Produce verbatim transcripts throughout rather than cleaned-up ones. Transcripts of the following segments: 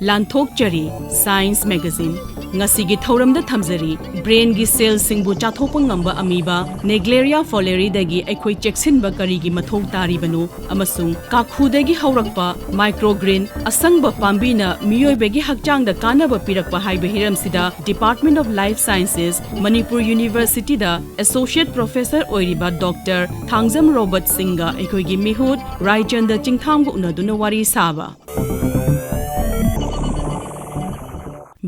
ꯂꯥꯟꯊꯣꯛꯆꯔꯤ Science Magazine꯫ ꯉꯁꯤꯒꯤ ꯊꯧꯔꯝꯗ ꯊꯝꯖꯔꯤ, brainꯒꯤ cellꯁꯤꯡꯕꯨ ꯆꯥꯊꯣꯛꯄ ꯉꯝꯕ amoeba Naegleria fowleri ꯗꯒꯤ ꯑꯩꯈꯣꯏ ꯆꯦꯛꯁꯤꯟꯕ ꯀꯔꯤꯒꯤ ꯃꯊꯧ ꯇꯥꯔꯤꯕꯅꯣ ꯑꯃꯁꯨꯡ ꯀꯥꯈꯨꯗꯒꯤ ꯍꯧꯔꯛꯄ microgreen, ꯑꯁꯪꯕ ꯄꯥꯝꯕꯤꯅ ꯃꯤꯑꯣꯏꯕꯒꯤ ꯍꯛꯆꯥꯡꯗ ꯀꯥꯟꯅꯕ ꯄꯤꯔꯛꯄ ꯍꯥꯏꯕ ꯍꯤꯔꯝꯁꯤꯗ Department of Life Sciences, Manipur Universityꯗ Associate Professor ꯑꯣꯏꯔꯤꯕ Doctor ꯊꯥꯡꯖꯝ ꯔꯣꯕꯔꯠ ꯁꯤꯡꯒ ꯑꯩꯈꯣꯏꯒꯤ ꯃꯤꯍꯨꯠ ꯔꯥꯏꯆꯟꯗ ꯆꯤꯡꯊꯥꯝꯒ ꯎꯅꯗꯨꯅ ꯋꯥꯔꯤ ꯁꯥꯕ꯫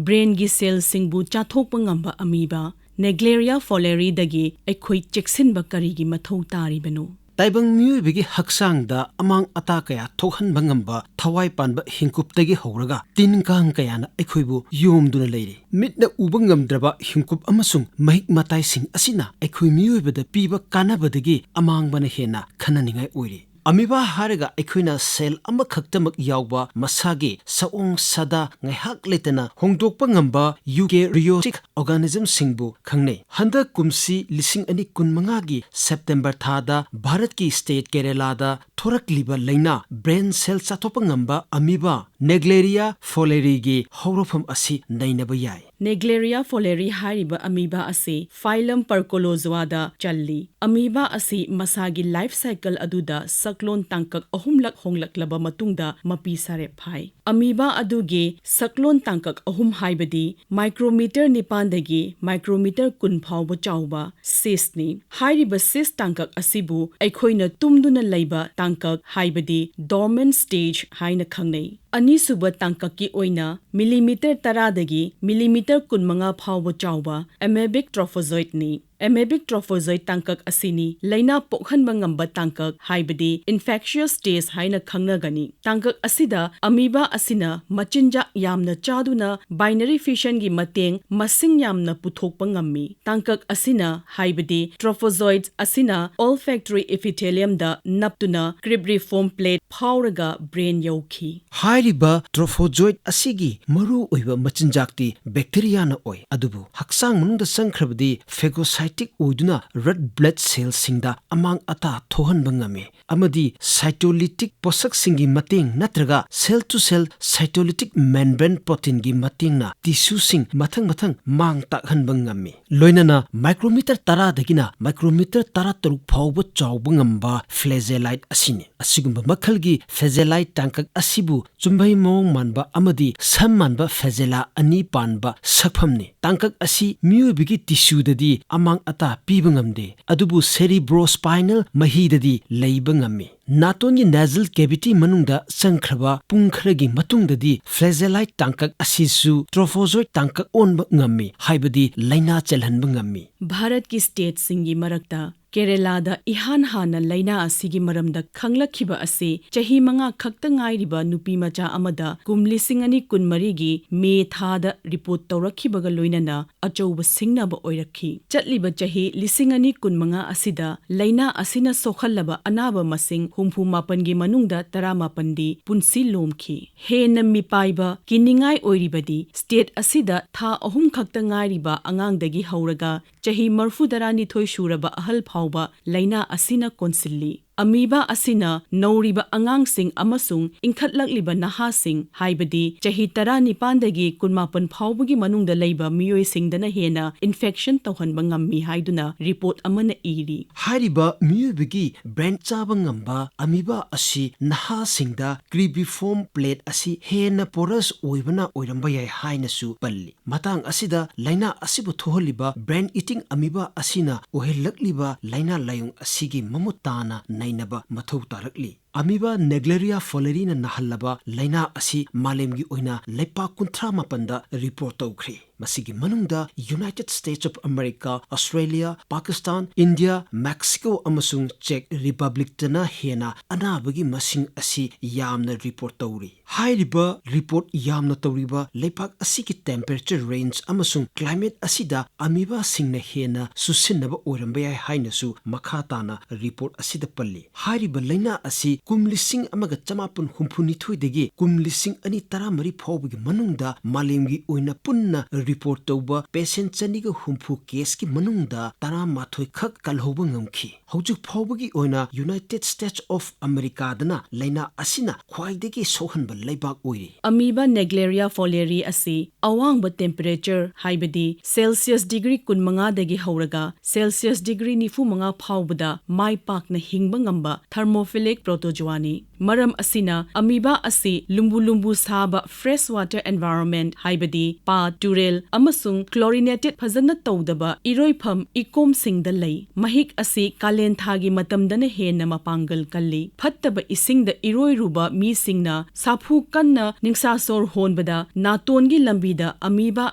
Brainꯒꯤ cellꯁꯤꯡꯕꯨ ꯆꯥꯊꯣꯛꯄ ꯉꯝꯕ amoeba Naegleria fowleri ꯗꯒꯤ ꯑꯩꯈꯣꯏ ꯆꯦꯛꯁꯤꯟꯕ ꯀꯔꯤꯒꯤ ꯃꯊꯧ ꯇꯥꯔꯤꯕꯅꯣ? ꯇꯥꯏꯕꯪ ꯃꯤꯑꯣꯏꯕꯒꯤ ꯍꯛꯆꯥꯡꯗ ꯑꯃꯥꯡ ꯑꯇꯥ ꯀꯌꯥ ꯊꯣꯛꯍꯟꯕ ꯉꯝꯕ ꯊꯋꯥꯏ ꯄꯥꯟꯕ ꯍꯤꯡꯀꯨꯞꯇꯒꯤ ꯍꯧꯔꯒ ꯇꯤꯟ ꯀꯥꯡ ꯀꯌꯥꯅ ꯑꯩꯈꯣꯏꯕꯨ ꯌꯣꯝꯗꯨꯅ ꯂꯩꯔꯤ꯫ ꯃꯤꯠꯅ ꯎꯕ ꯉꯝꯗ꯭ꯔꯕ ꯍꯤꯡꯀꯨꯞ ꯑꯃꯁꯨꯡ ꯃꯍꯤꯛ ꯃꯇꯥꯏꯁꯤꯡ ꯑꯁꯤꯅ ꯑꯩꯈꯣꯏ ꯃꯤꯑꯣꯏꯕꯗ ꯄꯤꯕ ꯀꯥꯟꯅꯕꯗꯒꯤ ꯑꯃꯥꯡꯕꯅ ꯍꯦꯟꯅ ꯈꯟꯅꯅꯤꯡꯉꯥꯏ ꯑꯣꯏꯔꯤ꯫ Amoeba ꯍꯥꯏꯔꯒ ꯑꯩꯈꯣꯏꯅ cell ꯑꯃꯈꯛꯇꯃꯛ ꯌꯥꯎꯕ ꯃꯁꯥꯒꯤ ꯁꯑꯣꯡ ꯁꯥꯗꯥ ꯉꯥꯏꯍꯥꯛ ꯂꯩꯇꯅ ꯍꯣꯡꯗꯣꯛꯄ ꯉꯝꯕ eukaryotic organismꯁꯤꯡꯕꯨ ꯈꯪꯅꯩ꯫ ꯍꯟꯗꯛ ꯀꯨꯝꯁꯤ ꯂꯤꯁꯤꯡ ꯑꯅꯤ ꯀꯨꯟꯃꯉꯥꯒꯤ September ꯊꯥꯗ ꯚꯥꯔꯠꯀꯤ state ꯀꯦꯔꯦꯂꯥꯗ ꯊꯣꯔꯛꯂꯤꯕ ꯂꯩꯅꯥ brain cell ꯆꯥꯊꯣꯛꯄ ꯉꯝꯕ amoeba Naegleria fowleriꯒꯤ ꯍꯧꯔꯛꯐꯝ ꯑꯁꯤ ꯅꯩꯅꯕ ꯌꯥꯏ꯫ Naegleria fowleri ꯍꯥꯏꯔꯤꯕ amoeba ꯑꯁꯤ phylum Parcolozoaꯗ ꯆꯜꯂꯤ꯫ Amoeba ꯑꯁꯤ ꯃꯁꯥꯒꯤ life cycle ꯑꯗꯨꯗ ꯁꯛꯂꯣꯟ ꯇꯥꯡꯀꯛ ꯑꯍꯨꯝꯂꯛ ꯍꯣꯡꯂꯛꯂꯕ ꯃꯇꯨꯡꯗ ꯃꯄꯤ ꯁꯥꯔꯦꯞ ꯐꯥꯏ꯫ Amoeba ꯑꯗꯨꯒꯤ ꯁꯛꯂꯣꯟ ꯇꯥꯡꯀꯛ ꯑꯍꯨꯝ ꯍꯥꯏꯕꯗꯤ micrometer ꯅꯤꯄꯥꯟꯗꯒꯤ micrometer ꯀꯨꯟ ꯐꯥꯎꯕ ꯆꯥꯎꯕ cystꯅꯤ꯫ ꯍꯥꯏꯔꯤꯕ cyst ꯇꯥꯡꯀꯛ ꯑꯁꯤꯕꯨ ꯑꯩꯈꯣꯏꯅ ꯇꯨꯝꯗꯨꯅ ꯂꯩꯕ ꯇꯥꯡꯀꯛ ꯍꯥꯏꯕꯗꯤ dormant stage ꯍꯥꯏꯅ ꯈꯪꯅꯩ꯫ ꯑꯅꯤꯁꯨꯕ ꯇꯥꯡꯀꯛꯀꯤ ꯑꯣꯏꯅ millimeter ꯇꯔꯥꯗꯒꯤ millimeter ꯀꯨꯟꯃꯉꯥ ꯐꯥꯎꯕ ꯆꯥꯎꯕ amoebic trophozoitꯅꯤ꯫ Amoebic trophozoit ꯇꯥꯡꯀꯛ ꯑꯁꯤꯅꯤ ꯂꯩꯅꯥ ꯄꯣꯛꯍꯟꯕ ꯉꯝꯕ ꯇꯥꯡꯀꯛ ꯍꯥꯏꯕꯗꯤ infectious stage ꯍꯥꯏꯅ ꯈꯪꯅꯒꯅꯤ꯫ ꯇꯥꯡꯀꯛ ꯑꯁꯤꯗ amoeba ꯑꯁꯤꯅ ꯃꯆꯤꯟꯖꯥꯛ ꯌꯥꯝꯅ ꯆꯥꯗꯨꯅ binary fissionꯒꯤ ꯃꯇꯦꯡ ꯃꯁꯤꯡ ꯌꯥꯝꯅ ꯄꯨꯊꯣꯛꯄ ꯉꯝꯃꯤ꯫ ꯇꯥꯡꯀꯛ ꯑꯁꯤꯅ ꯍꯥꯏꯕꯗꯤ trophozoites ꯑꯁꯤꯅ olfactory epitheliumꯗ ꯅꯞꯇꯨꯅ cribriform plate ꯐꯥꯎꯔꯒ brain ꯌꯧꯈꯤ꯫ ꯍꯥꯏꯔꯤꯕ trophozoit ꯑꯁꯤꯒꯤ ꯃꯔꯨ ꯑꯣꯏꯕ ꯃꯆꯤꯟꯖꯥꯛꯇꯤ bacteriaꯅ ꯑꯣꯏ, ꯑꯗꯨꯕꯨ ꯍꯛꯆꯥꯡ ꯃꯅꯨꯡꯗ ꯆꯪꯈ꯭ꯔꯕꯗꯤ phagocyte ꯇꯤꯛ ꯑꯣꯏꯗꯨꯅ ꯔꯦꯗ ꯕ꯭ꯂꯗ ꯁꯦꯜꯁꯤꯡꯗ ꯑꯃꯥꯡ ꯑꯇꯥ ꯊꯣꯛꯍꯟꯕ ꯉꯝꯃꯤ, ꯑꯃꯗꯤ ꯁꯥꯏꯇꯣꯂꯤꯇꯤꯛ ꯄꯣꯠꯁꯛꯁꯤꯡꯒꯤ ꯃꯇꯦꯡ ꯅꯠꯇ꯭ꯔꯒ cell to cell cytolytic membrane proteinꯒꯤ ꯃꯇꯦꯡꯅ ꯇꯤꯁꯨꯁꯤꯡ ꯃꯊꯪ ꯃꯊꯪ ꯃꯥꯡ ꯇꯥꯛꯍꯟꯕ ꯉꯝꯃꯤ꯫ ꯂꯣꯏꯅꯅ ꯃꯥꯏꯀ꯭ꯔꯣꯃꯤꯇꯔ ꯇꯔꯥꯗꯒꯤꯅ ꯃꯥꯏꯀ꯭ꯔꯣꯃꯤꯇꯔ ꯇꯔꯥꯇꯔꯨꯛ ꯐꯥꯎꯕ ꯆꯥꯎꯕ ꯉꯝꯕ ꯐ꯭ꯂꯦꯖꯦꯂꯥꯏꯠ ꯑꯁꯤꯅꯤ꯫ ꯑꯁꯤꯒꯨꯝꯕ ꯃꯈꯜꯒꯤ ꯐ꯭ꯂꯦꯖꯦꯂꯥꯏꯠ ꯇꯥꯡꯀꯛ ꯑꯁꯤꯕꯨ ꯆꯨꯝꯕꯩ ꯃꯑꯣꯡ ꯃꯥꯟꯕ ꯑꯃꯗꯤ ꯁꯝ ꯃꯥꯟꯕ ꯐ꯭ꯂꯦꯖꯦꯂꯥ ꯑꯅꯤ ꯄꯥꯟꯕ ꯁꯛꯐꯝꯅꯤ꯫ ꯇꯥꯡꯀꯛ ꯑꯁꯤ ꯃꯤꯑꯣꯏꯕꯒꯤ ꯇꯤꯁꯨꯗꯗꯤ ꯑꯃꯥꯡ ꯑꯇꯥ ꯄꯤꯕ ꯉꯝꯗꯦ, ꯑꯗꯨꯕꯨ ꯁꯦꯔꯤꯕ꯭ꯔꯣꯁ꯭ꯄꯥꯏꯅꯦꯜ ꯃꯍꯤꯗꯗꯤ ꯂꯩꯕ ꯉꯝꯃꯤ꯫ ꯅꯥꯇꯣꯟꯒꯤ ꯅꯦꯖꯜ ꯀꯦꯚꯤꯇꯤ ꯃꯅꯨꯡꯗ ꯆꯪꯈ꯭ꯔꯕ ꯄꯨꯡ ꯈꯔꯒꯤ ꯃꯇꯨꯡꯗꯗꯤ ꯐ꯭ꯂꯦꯖꯦꯂꯥꯏꯠ ꯇꯥꯡꯀꯛ ꯑꯁꯤꯁꯨ ꯇ꯭ꯔꯣꯐꯣꯖꯣꯏꯠ ꯇꯥꯡꯀꯛ ꯑꯣꯟꯕ ꯉꯝꯃꯤ, ꯍꯥꯏꯕꯗꯤ ꯂꯥꯏꯅꯥ ꯆꯦꯜꯍꯟꯕ ꯉꯝꯃꯤ꯫ ꯚꯥꯔꯠꯀꯤ ꯁ꯭ꯇꯦꯠꯁꯤꯡꯒꯤ ꯃꯔꯛꯇ ꯀꯦꯔꯦꯂꯥꯗ ꯏꯍꯥꯟ ꯍꯥꯟꯅ ꯂꯥꯏꯅꯥ ꯑꯁꯤꯒꯤ ꯃꯔꯝꯗ ꯈꯪꯂꯛꯈꯤꯕ ꯑꯁꯤ ꯆꯍꯤ ꯃꯉꯥ ꯈꯛꯇ ꯉꯥꯏꯔꯤꯕ ꯅꯨꯄꯤ ꯃꯆꯥ ꯑꯃꯗ ꯀꯨꯝ ꯂꯤꯁꯤꯡ ꯑꯅꯤ ꯀꯨꯟꯃꯔꯤꯒꯤ ꯃꯦ ꯊꯥꯗ ꯔꯤꯄꯣꯔꯠ ꯇꯧꯔꯛꯈꯤꯕꯒ ꯂꯣꯏꯅꯅ ꯑꯆꯧꯕ ꯁꯤꯡꯅꯕ ꯑꯣꯏꯔꯛꯈꯤ꯫ ꯆꯠꯂꯤꯕ ꯆꯍꯤ ꯂꯤꯁꯤꯡ ꯑꯅꯤ ꯀꯨꯟꯃꯉꯥ ꯑꯁꯤꯗ ꯂꯥꯏꯅꯥ ꯑꯁꯤꯅ ꯁꯣꯛꯍꯜꯂꯕ ꯑꯅꯥꯕ ꯃꯁꯤꯡ ꯍꯨꯝꯐꯨ ꯃꯥꯄꯟꯒꯤ ꯃꯅꯨꯡꯗ ꯇꯔꯥꯃꯥꯄꯟꯗꯤ ꯄꯨꯟꯁꯤ ꯂꯣꯝꯈꯤ꯫ ꯍꯦꯟꯅ ꯃꯤꯄꯥꯏꯕ ꯀꯤꯅꯤꯡꯉꯥꯏ ꯑꯣꯏꯔꯤꯕꯗꯤ ꯁ꯭ꯇꯦꯠ ꯑꯁꯤꯗ ꯊꯥ ꯑꯍꯨꯝ ꯈꯛꯇ ꯉꯥꯏꯔꯤꯕ ꯑꯉꯥꯡꯗꯒꯤ ꯍꯧꯔꯒ ꯆꯍꯤ ꯃꯔꯐꯨ ꯇꯔꯥꯅꯤꯊꯣꯏ ꯁꯨꯔꯕ ꯑꯍꯜ ꯐꯥꯎꯕ ꯂꯥꯏꯅꯥ ꯑꯁꯤꯅ ꯀꯣꯟꯁꯤꯜꯂꯤ꯫ ꯑꯃꯤꯕꯥ ꯑꯁꯤꯅ ꯅꯧꯔꯤꯕ ꯑꯉꯥꯡꯁꯤꯡ ꯑꯃꯁꯨꯡ ꯏꯟꯈꯠꯂꯛꯂꯤꯕ ꯅꯍꯥꯁꯤꯡ, ꯍꯥꯏꯕꯗꯤ ꯆꯍꯤ ꯇꯔꯥꯅꯤꯄꯥꯟꯗꯒꯤ ꯀꯨꯟꯃꯥꯄꯟ ꯐꯥꯎꯕꯒꯤ ꯃꯅꯨꯡꯗ ꯂꯩꯕ ꯃꯤꯑꯣꯏꯁꯤꯡꯗꯅ ꯍꯦꯟꯅ ꯏꯟꯐꯦꯛꯁꯟ ꯇꯧꯍꯟꯕ ꯉꯝꯃꯤ ꯍꯥꯏꯗꯨꯅ ꯔꯤꯄꯣꯔꯠ ꯑꯃꯅ ꯏꯔꯤ꯫ ꯍꯥꯏꯔꯤꯕ ꯃꯤꯑꯣꯏꯕꯒꯤ ꯕ꯭ꯔꯦꯟ ꯆꯥꯕ ꯉꯝꯕ ꯑꯃꯤꯕꯥ ꯑꯁꯤ ꯅꯍꯥꯁꯤꯡꯗ ꯀ꯭ꯔꯤꯕꯤꯐꯣꯝ ꯄ꯭ꯂꯦꯠ ꯑꯁꯤ ꯍꯦꯟꯅ ꯄꯣꯔꯁ ꯑꯣꯏꯕꯅ ꯑꯣꯏꯔꯝꯕ ꯌꯥꯏ ꯍꯥꯏꯅꯁꯨ ꯄꯜꯂꯤ꯫ ꯃꯇꯥꯡ ꯑꯁꯤꯗ ꯂꯥꯏꯅꯥ ꯑꯁꯤꯕꯨ ꯊꯣꯛꯍꯜꯂꯤꯕ ꯕ꯭ꯔꯦꯟ ꯏꯇꯤꯡ ꯑꯃꯤꯕꯥ ꯑꯁꯤꯅ ꯑꯣꯏꯍꯜꯂꯛꯂꯤꯕ ꯂꯥꯏꯅꯥ ꯂꯥꯏꯑꯣꯡ ꯑꯁꯤꯒꯤ ꯃꯃꯨꯠ ꯇꯥꯅ ꯅꯩꯅꯕ ꯃꯊꯧ ꯇꯥꯔꯛꯂꯤ꯫ ꯑꯃꯤꯕꯥ ꯅꯦꯒ꯭ꯂꯦꯔꯤꯌꯥ ꯐꯣꯂꯦꯔꯤꯅ ꯅꯥꯍꯜꯂꯕ ꯂꯥꯏꯅꯥ ꯑꯁꯤ ꯃꯥꯂꯦꯝꯒꯤ ꯑꯣꯏꯅ ꯂꯩꯄꯥꯛ ꯀꯨꯟꯊ꯭ꯔꯥ ꯃꯥꯄꯟꯗ ꯔꯤꯄꯣꯔꯠ ꯇꯧꯈ꯭ꯔꯦ꯫ ꯃꯁꯤꯒꯤ ꯃꯅꯨꯡꯗ United States of America, Australia, Pakistan, India, Mexico ꯑꯃꯁꯨꯡ ꯆꯦꯛ ꯔꯤꯄꯕ꯭ꯂꯤꯛꯇꯅ ꯍꯦꯟꯅ ꯑꯅꯥꯕꯒꯤ ꯃꯁꯤꯡ ꯑꯁꯤ ꯌꯥꯝꯅ ꯔꯤꯄꯣꯔꯠ ꯇꯧꯔꯤ꯫ ꯍꯥꯏꯔꯤꯕ ꯔꯤꯄꯣꯔꯠ ꯌꯥꯝꯅ ꯇꯧꯔꯤꯕ ꯂꯩꯄꯥꯛ ꯑꯁꯤꯒꯤ ꯇꯦꯝꯄꯔꯦꯆꯔ ꯔꯦꯟꯖ ꯑꯃꯁꯨꯡ ꯀ꯭ꯂꯥꯏꯃꯦꯠ ꯑꯁꯤꯗ ꯑꯃꯤꯕꯥꯁꯤꯡꯅ ꯍꯦꯟꯅ ꯆꯨꯁꯤꯟꯅꯕ ꯑꯣꯏꯔꯝꯕ ꯌꯥꯏ ꯍꯥꯏꯅꯁꯨ ꯃꯈꯥ ꯇꯥꯅ ꯔꯤꯄꯣꯔꯠ ꯑꯁꯤꯗ ꯄꯜꯂꯤ꯫ ꯍꯥꯏꯔꯤꯕ ꯂꯥꯏꯅꯥ ꯑꯁꯤ ꯀꯨꯝ ꯂꯤꯁꯤꯡ ꯑꯃꯒ ꯆꯃꯥꯄꯟ ꯍꯨꯝꯐꯨ ꯅꯤꯊꯣꯏꯗꯒꯤ ꯀꯨꯝ ꯂꯤꯁꯤꯡ ꯑꯅꯤ ꯇꯔꯥꯃꯔꯤ ꯐꯥꯎꯕꯒꯤ ꯃꯅꯨꯡꯗ ꯃꯥꯂꯦꯝꯒꯤ ꯑꯣꯏꯅ ꯄꯨꯟꯅ ꯔꯤꯄꯣꯔꯠ ꯇꯧꯕ ꯄꯦꯁꯦꯟꯠ ꯆꯅꯤꯒ ꯍꯨꯝꯐꯨ ꯀꯦꯁꯀꯤ ꯃꯅꯨꯡꯗ ꯇꯔꯥꯃꯥꯊꯣꯏ ꯈꯛ ꯀꯜꯍꯧꯕ ꯉꯝꯈꯤ꯫ ꯍꯧꯖꯤꯛ ꯐꯥꯎꯕꯒꯤ ꯑꯣꯏꯅ United States of Americaꯗꯅ ꯂꯥꯏꯅꯥ ꯑꯁꯤꯅ ꯈ꯭ꯋꯥꯏꯗꯒꯤ ꯁꯣꯛꯍꯟꯕ ꯂꯩꯕꯥꯛ ꯑꯣꯏꯔꯤ꯫ Amoeba Naegleria fowleri ꯑꯁꯤ ꯑꯋꯥꯡꯕ temperature, ꯍꯥꯏꯕꯗꯤ Celsius degree ꯀꯨꯟꯃꯉꯥꯗꯒꯤ ꯍꯧꯔꯒ Celsius degree ꯅꯤꯐꯨꯃꯉꯥ ꯐꯥꯎꯕꯗ ꯃꯥꯏ ꯄꯥꯛꯅ ꯍꯤꯡꯕ ꯉꯝꯕ thermophilic protozoaꯅꯤ꯫ ꯃꯔꯝ ꯑꯁꯤꯅ amoeba ꯑꯁꯤ ꯂꯨꯝꯕꯨ ꯂꯨꯝꯕꯨ ꯁꯥꯕ fresh water environment, ꯍꯥꯏꯕꯗꯤ ꯄꯥꯠ, ꯇꯨꯔꯦꯜ ꯑꯃꯁꯨꯡ chlorinated ꯐꯖꯅ ꯇꯧꯗꯕ ꯏꯔꯣꯏꯐꯝ ꯏꯀꯣꯝꯁꯤꯡꯗ ꯂꯩ꯫ ꯃꯍꯤꯛ ꯑꯁꯤ ꯀꯥꯂꯦꯟ ꯊꯥꯒꯤ ꯃꯇꯝꯗꯅ ꯍꯦꯟꯅ ꯃꯄꯥꯡꯒꯜ ꯀꯜꯂꯤ꯫ ꯐꯠꯇꯕ ꯏꯁꯤꯡꯗ ꯏꯔꯣꯏꯔꯨꯕ ꯃꯤꯁꯤꯡꯅ ꯁꯥꯐꯨ ꯀꯟꯅ ꯅꯤꯡꯁꯥ ꯁꯣꯔ ꯍꯣꯟꯕꯗ ꯅꯥꯇꯣꯟꯒꯤ ꯂꯝꯕꯤꯗ amoeba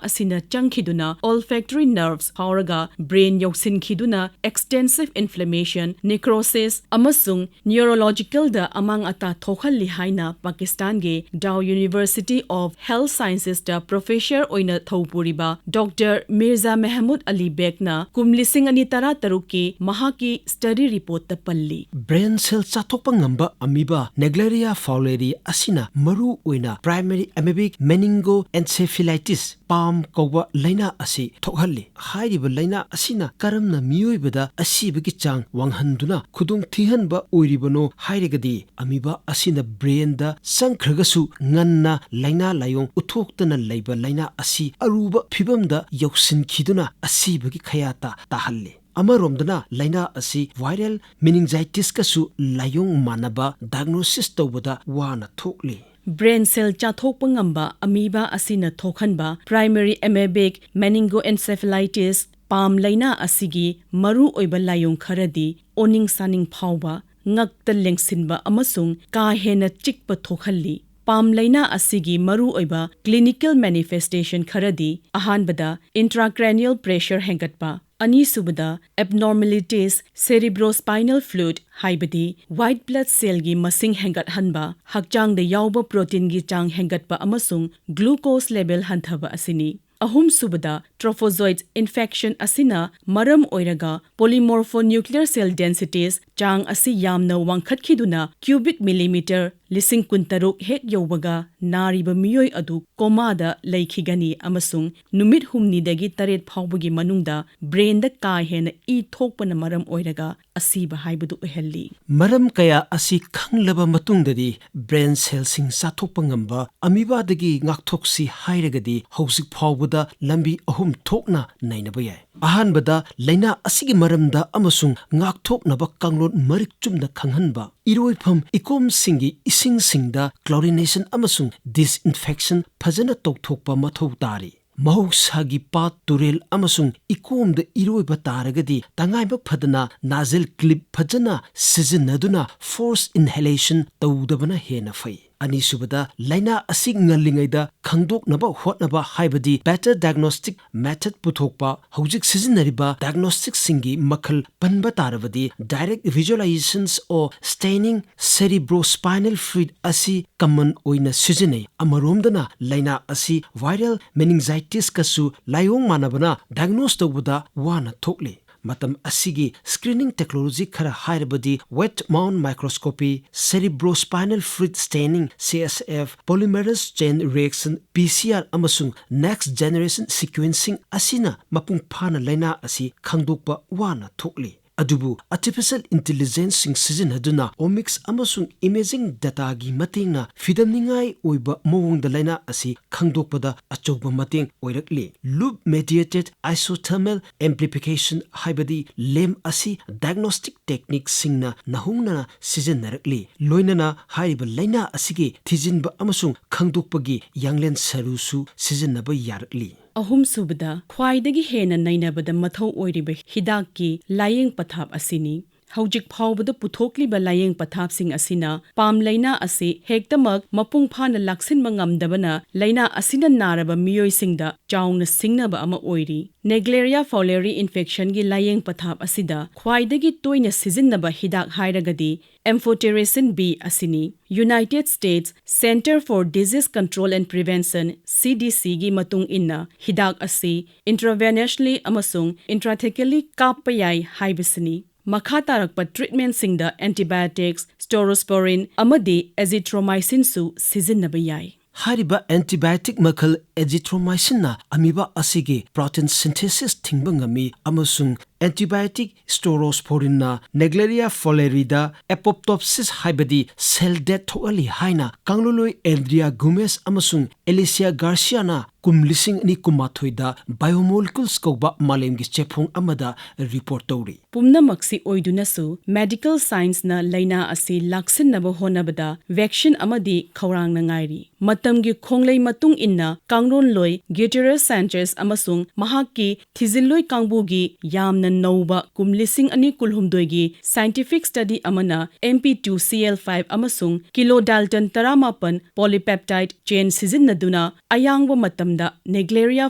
ꯑꯁꯤꯅ ꯆꯪꯈꯤꯗꯨꯅ olfactory nerves ꯐꯥꯎꯔꯒ brain ꯌꯧꯁꯤꯟꯈꯤꯗꯨꯅ extensive inflammation, necrosis ꯑꯃꯁꯨꯡ neurologicalꯗ ꯑꯃꯥꯡ ꯑꯇꯥ ꯊꯣꯛꯍꯜꯂꯤ ꯍꯥꯏꯅ ꯄꯥꯀꯤꯁꯇꯥꯟꯒꯤ Dow University of Health Sciencesꯇ professor ꯑꯣꯏꯅ ꯊꯧꯄꯨꯔꯤꯕ Doctor Mirza Mehmood Ali Begꯅ ꯀꯨꯝ ꯂꯤꯁꯤꯡ ꯑꯅꯤ ꯇꯔꯥꯇꯔꯨꯛꯀꯤ ꯃꯍꯥꯛꯀꯤ study reportꯇ ꯄꯜꯂꯤ꯫ Brain cell ꯆꯥꯊꯣꯛꯄ ꯉꯝꯕ amoeba Naegleria fowleri ꯑꯁꯤꯅ ꯃꯔꯨ ꯑꯣꯏꯅ primary amoebic meningoencephalitis, PAM ꯀꯧꯕ ꯂꯥꯏꯅꯥ ꯑꯁꯤ ꯊꯣꯛꯍꯜꯂꯤ꯫ ꯍꯥꯏꯔꯤꯕ ꯂꯥꯏꯅꯥ ꯑꯁꯤꯅ ꯀꯔꯝꯅ ꯃꯤꯑꯣꯏꯕꯗ ꯑꯁꯤꯕꯒꯤ ꯆꯥꯡ ꯋꯥꯡꯍꯟꯗꯨꯅ ꯈꯨꯗꯣꯡ ꯊꯤꯍꯟꯕ ꯑꯣꯏꯔꯤꯕꯅꯣ ꯍꯥꯏꯔꯒꯗꯤ, amoeba ꯑꯁꯤꯅ brainꯗ ꯆꯪꯈ꯭ꯔꯒꯁꯨ ꯉꯟꯅ ꯂꯥꯏꯅꯥ ꯂꯥꯏꯑꯣꯡ ꯎꯠꯊꯣꯛꯇꯅ ꯂꯩꯕ ꯂꯥꯏꯅꯥ ꯑꯁꯤ ꯑꯔꯨꯕ ꯐꯤꯚꯝꯗ ꯌꯧꯁꯤꯟꯈꯤꯗꯨꯅ ꯑꯁꯤꯕꯒꯤ ꯈꯌꯥꯠꯇ ꯇꯥꯍꯜꯂꯤ꯫ ꯑꯃꯔꯣꯝꯗꯅ ꯂꯥꯏꯅꯥ ꯑꯁꯤ viral meningitisꯀꯁꯨ ꯂꯥꯏꯑꯣꯡ ꯃꯥꯟꯅꯕ diagnosis ꯇꯧꯕꯗ ꯋꯥꯅ ꯊꯣꯛꯂꯤ꯫ Brain cell ꯆꯥꯊꯣꯛꯄ ꯉꯝꯕ amoeba ꯑꯁꯤꯅ ꯊꯣꯛꯍꯟꯕ primary amoebic meningoencephalitis, PAM ꯂꯥꯏꯅꯥ ꯑꯁꯤꯒꯤ ꯃꯔꯨ ꯑꯣꯏꯕ ꯂꯥꯏꯑꯣꯡ ꯈꯔꯗꯤ ꯑꯣꯅꯤꯡ ꯁꯥꯅꯤꯡ ꯐꯥꯎꯕ, ꯉꯛꯇ ꯂꯦꯡꯁꯤꯟꯕ ꯑꯃꯁꯨꯡ ꯀꯥ ꯍꯦꯟꯅ ꯆꯤꯛꯄ ꯊꯣꯛꯍꯜꯂꯤ꯫ PAM ꯂꯥꯏꯅꯥ ꯑꯁꯤꯒꯤ ꯃꯔꯨ ꯑꯣꯏꯕ clinical manifestation ꯈꯔꯗꯤ ꯑꯍꯥꯟꯕꯗ intracranial pressure ꯍꯦꯟꯒꯠꯄ, ꯑꯅꯤꯁꯨꯕꯗ abnormalities cerebrospinal fluid, ꯍꯥꯏꯕꯗꯤ white blood cellꯒꯤ ꯃꯁꯤꯡ ꯍꯦꯟꯒꯠꯍꯟꯕ, ꯍꯛꯆꯥꯡꯗ ꯌꯥꯎꯕ proteinꯒꯤ ꯆꯥꯡ ꯍꯦꯟꯒꯠꯄ ꯑꯃꯁꯨꯡ glucose level ꯍꯟꯊꯕ ꯑꯁꯤꯅꯤ꯫ ꯑꯍꯨꯝꯁꯨꯕꯗ trophozoite infection ꯑꯁꯤꯅ ꯃꯔꯝ ꯑꯣꯏꯔꯒ polymorphonuclear cell densities ꯆꯥꯡ ꯑꯁꯤ ꯌꯥꯝꯅ ꯋꯥꯡꯈꯠꯈꯤꯗꯨꯅ cubic millimeter ꯂꯤꯁꯤꯡ ꯀꯨꯟꯇꯔꯨꯛ ꯍꯦꯛ ꯌꯧꯕꯒ ꯅꯥꯔꯤꯕ ꯃꯤꯑꯣꯏ ꯑꯗꯨ ꯀꯣꯃꯥꯗ ꯂꯩꯈꯤꯒꯅꯤ ꯑꯃꯁꯨꯡ ꯅꯨꯃꯤꯠ ꯍꯨꯝꯅꯤꯗꯒꯤ ꯇꯔꯦꯠ ꯐꯥꯎꯕꯒꯤ ꯃꯅꯨꯡꯗ ꯕ꯭ꯔꯦꯟꯗ ꯀꯥ ꯍꯦꯟꯅ ꯏ ꯊꯣꯛꯄꯅ ꯃꯔꯝ ꯑꯣꯏꯔꯒ ꯑꯁꯤꯕ ꯍꯥꯏꯕꯗꯨ ꯑꯣꯏꯍꯜꯂꯤ꯫ ꯃꯔꯝ ꯀꯌꯥ ꯑꯁꯤ ꯈꯪꯂꯕ ꯃꯇꯨꯡꯗꯗꯤ ꯕ꯭ꯔꯦꯟ ꯁꯦꯜꯁꯤꯡ ꯆꯥꯊꯣꯛꯄ ꯉꯝꯕ ꯑꯃꯤꯕꯥꯗꯒꯤ ꯉꯥꯛꯊꯣꯛꯁꯤ ꯍꯥꯏꯔꯒꯗꯤ ꯍꯧꯖꯤꯛ ꯐꯥꯎꯕꯗ ꯂꯝꯕꯤ ꯑꯍꯨꯝ ꯊꯣꯛꯅ ꯅꯩꯅꯕ ꯌꯥꯏ꯫ ꯑꯍꯥꯟꯕꯗ ꯂꯥꯏꯅꯥ ꯑꯁꯤꯒꯤ ꯃꯔꯝꯗ ꯑꯃꯁꯨꯡ ꯉꯥꯛꯊꯣꯛꯅꯕ ꯀꯥꯡꯂꯣꯟ ꯃꯔꯤꯛ ꯆꯨꯝꯅ ꯈꯪꯍꯟꯕ, ꯏꯔꯣꯏꯐꯝ ꯏꯀꯣꯝꯁꯤꯡꯒꯤ ꯏꯁꯤꯡꯁꯤꯡꯗ chlorination ꯑꯃꯁꯨꯡ disinfection ꯐꯖꯅ ꯇꯧꯊꯣꯛꯄ ꯃꯊꯧ ꯇꯥꯔꯤ꯫ ꯃꯍꯧꯁꯥꯒꯤ ꯄꯥꯠ, ꯇꯨꯔꯦꯜ ꯑꯃꯁꯨꯡ ꯏꯀꯣꯝꯗ ꯏꯔꯣꯏꯕ ꯇꯥꯔꯒꯗꯤ ꯇꯉꯥꯏꯕ ꯐꯗꯅ nozzle clip ꯐꯖꯅ ꯁꯤꯖꯤꯟꯅꯗꯨꯅ force inhalation ꯇꯧꯗꯕꯅ ꯍꯦꯟꯅ ꯐꯩ꯫ ꯑꯅꯤꯁꯨꯕꯗ, ꯂꯥꯏꯅꯥ ꯑꯁꯤ ꯉꯜꯂꯤꯉꯩꯗ ꯈꯪꯗꯣꯛꯅꯕ ꯍꯣꯠꯅꯕ ꯍꯥꯏꯕꯗꯤ better diagnostic method ꯄꯨꯊꯣꯛꯄ꯫ ꯍꯧꯖꯤꯛ ꯁꯤꯖꯤꯟꯅꯔꯤꯕ diagnosticꯁꯤꯡꯒꯤ ꯃꯈꯜ ꯄꯟꯕ ꯇꯥꯔꯕꯗꯤ direct visualizations or staining cerebrospinal fluid ꯑꯁꯤ common ꯑꯣꯏꯅ ꯁꯤꯖꯤꯟꯅꯩ꯫ ꯑꯃꯔꯣꯝꯗꯅ ꯂꯥꯏꯅꯥ ꯑꯁꯤ viral meningitisꯀꯁꯨ ꯂꯥꯏꯑꯣꯡ ꯃꯥꯟꯅꯕꯅ diagnose ꯇꯧꯕꯗ ꯋꯥꯅ ꯊꯣꯛꯂꯤ꯫ ꯃꯇꯝ ꯑꯁꯤꯒꯤ screening technology ꯈꯔ ꯍꯥꯏꯔꯕꯗꯤ wet mount microscopy, cerebrospinal fluid staining, CSF, polymerase chain reaction, PCR, ꯑꯃꯁꯨꯡ next generation sequencing ꯑꯁꯤꯅ ꯃꯄꯨꯡ ꯐꯥꯅ ꯂꯥꯏꯅꯥ ꯑꯁꯤ ꯈꯪꯗꯣꯛꯄ ꯋꯥꯅ ꯊꯣꯛꯂꯤ꯫ ꯑꯗꯨꯕꯨ artificial intelligenceꯁꯤꯡ ꯁꯤꯖꯤꯟꯅꯗꯨꯅ omics ꯑꯃꯁꯨꯡ imaging dataꯒꯤ ꯃꯇꯦꯡꯅ ꯐꯤꯗꯝꯅꯤꯡꯉꯥꯏ ꯑꯣꯏꯕ ꯃꯑꯣꯡꯗ ꯂꯥꯏꯅꯥ ꯑꯁꯤ ꯈꯪꯗꯣꯛꯄꯗ ꯑꯆꯧꯕ ꯃꯇꯦꯡ ꯑꯣꯏꯔꯛꯂꯤ꯫ Loop mediated isothermal amplification ꯍꯥꯏꯕꯗꯤ ꯂꯦꯝ ꯑꯁꯤ diagnostic techniqueꯁꯤꯡꯅ ꯅꯧꯍꯧꯅꯅ ꯁꯤꯖꯤꯟꯅꯔꯛꯂꯤ, ꯂꯣꯏꯅꯅ ꯍꯥꯏꯔꯤꯕ ꯂꯥꯏꯅꯥ ꯑꯁꯤꯒꯤ ꯊꯤꯖꯤꯟꯕ ꯑꯃꯁꯨꯡ ꯈꯪꯗꯣꯛꯄꯒꯤ ꯌꯥꯡꯂꯦꯟ ꯁꯔꯨꯁꯨ ꯁꯤꯖꯤꯟꯅꯕ ꯌꯥꯔꯛꯂꯤ꯫ ꯑꯍꯨꯝꯁꯨꯕꯗ, ꯈ꯭ꯋꯥꯏꯗꯒꯤ ꯍꯦꯟꯅ ꯅꯩꯅꯕꯗ ꯃꯊꯧ ꯑꯣꯏꯔꯤꯕ ꯍꯤꯗꯥꯛꯀꯤ ꯂꯥꯌꯦꯡ ꯄꯊꯥꯞ ꯑꯁꯤꯅꯤ꯫ ꯍꯧꯖꯤꯛ ꯐꯥꯎꯕꯗ ꯄꯨꯊꯣꯛꯂꯤꯕ ꯂꯥꯌꯦꯡ ꯄꯊꯥꯞꯁꯤꯡ ꯑꯁꯤꯅ ꯄꯥꯝ ꯂꯥꯏꯅꯥ ꯑꯁꯤ ꯍꯦꯛꯇꯃꯛ ꯃꯄꯨꯡ ꯐꯥꯅ ꯂꯥꯛꯁꯤꯟꯕ ꯉꯝꯗꯕꯅ ꯂꯥꯏꯅꯥ ꯑꯁꯤꯅ ꯅꯥꯔꯕ ꯃꯤꯑꯣꯏꯁꯤꯡꯗ ꯆꯥꯎꯅ ꯁꯤꯡꯅꯕ ꯑꯃ ꯑꯣꯏꯔꯤ꯫ Naegleria fowleri infectionꯒꯤ ꯂꯥꯌꯦꯡ ꯄꯊꯥꯞ ꯑꯁꯤꯗ ꯈ꯭ꯋꯥꯏꯗꯒꯤ ꯇꯣꯏꯅ ꯁꯤꯖꯤꯟꯅꯕ ꯍꯤꯗꯥꯛ ꯍꯥꯏꯔꯒꯗꯤ amphotericin B ꯑꯁꯤꯅꯤ꯫ United States Center for Disease Control and Prevention, CDCꯒꯤ ꯃꯇꯨꯡ ꯏꯟꯅ, ꯍꯤꯗꯥꯛ ꯑꯁꯤ intravenously ꯑꯃꯁꯨꯡ intrathecally ꯀꯥꯞꯄ ꯌꯥꯏ ꯍꯥꯏꯕꯁꯤꯅꯤ꯫ ꯃꯈꯥ ꯇꯥꯔꯛꯄ ꯇ꯭ꯔꯤꯠꯃꯦꯟꯠꯁꯤꯡꯗ antibiotics, ꯁ꯭ꯇꯣꯔꯣꯁ꯭ꯄꯣꯔꯤꯟ ꯑꯃꯗꯤ ꯑꯦꯖꯤꯊ꯭ꯔꯣꯃꯥꯏꯁꯤꯟꯁꯨ ꯁꯤꯖꯤꯟꯅꯕ ꯌꯥꯏ꯫ ꯍꯥꯏꯔꯤꯕ antibiotic ꯃꯈꯜ ꯑꯦꯖꯤꯊ꯭ꯔꯣꯃꯥꯏꯁꯤꯟꯅ ꯑꯃꯤꯕꯥ ꯑꯁꯤꯒꯤ protein synthesis ꯊꯤꯡꯕ ꯉꯝꯃꯤ ꯑꯃꯁꯨꯡ antibiotic ꯁ꯭ꯇꯣꯔꯣꯁ꯭ꯄꯣꯔꯤꯟꯅ Naegleria fowleri ꯗ apoptosis ꯍꯥꯏꯕꯗꯤ cell death ꯊꯣꯛꯍꯜꯂꯤ ꯍꯥꯏꯅ ꯀꯥꯡꯂꯣꯟꯂꯣꯏ ꯑꯦꯟꯗ꯭ꯔꯤꯌꯥ ꯒꯨꯃꯦꯁ ꯑꯃꯁꯨꯡ ꯑꯦꯂꯤꯁꯤꯌꯥ ꯒꯥꯔꯁꯤꯌꯥꯅ ꯀꯨꯝ ꯂꯤꯁꯤꯡ ꯑꯅꯤ ꯀꯨꯟꯃꯥꯊꯣꯏꯗ Biomolecules ꯀꯧꯕ ꯃꯥꯂꯦꯝꯒꯤ ꯆꯦꯐꯣꯡ ꯑꯃꯗ ꯔꯤꯄꯣꯔꯠ ꯇꯧꯔꯤ꯫ ꯄꯨꯝꯅꯃꯛꯁꯤ ꯑꯣꯏꯗꯨꯅꯁꯨ, ꯃꯦꯗꯤꯀꯦꯜ ꯁꯥꯏꯟꯁꯅ ꯂꯥꯏꯅꯥ ꯑꯁꯤ ꯂꯥꯛꯁꯤꯟꯅꯕ ꯍꯣꯠꯅꯕꯗ ꯚꯦꯛꯁꯤꯟ ꯑꯃꯗꯤ ꯈꯧꯔꯥꯡꯅ ꯉꯥꯏꯔꯤ꯫ ꯃꯇꯝꯒꯤ ꯈꯣꯡꯂꯩ ꯃꯇꯨꯡ ꯏꯟꯅ, ꯀꯥꯡꯂꯣꯟꯂꯣꯏ ꯒ꯭ꯌꯨꯇꯦꯔꯁ ꯁꯥꯟꯆꯦꯁ ꯑꯃꯁꯨꯡ ꯃꯍꯥꯛꯀꯤ ꯊꯤꯖꯤꯜꯂꯣꯏ ꯀꯥꯡꯕꯨꯒꯤ ꯌꯥꯝꯅ ꯅꯧꯕ ꯀꯨꯝ ꯂꯤꯁꯤꯡ ꯑꯅꯤ ꯀꯨꯟꯍꯨꯝꯗꯣꯏꯒꯤ scientific study ꯑꯃꯅ M P two C L five ꯑꯃꯁꯨꯡ ꯀꯤꯂꯣꯗꯥꯜꯇꯟ ꯇꯔꯥꯃꯥꯄꯟ polypeptide chain ꯁꯤꯖꯤꯟꯅꯗꯨꯅ ꯑꯌꯥꯡꯕ ꯃꯇꯝꯗ Naegleria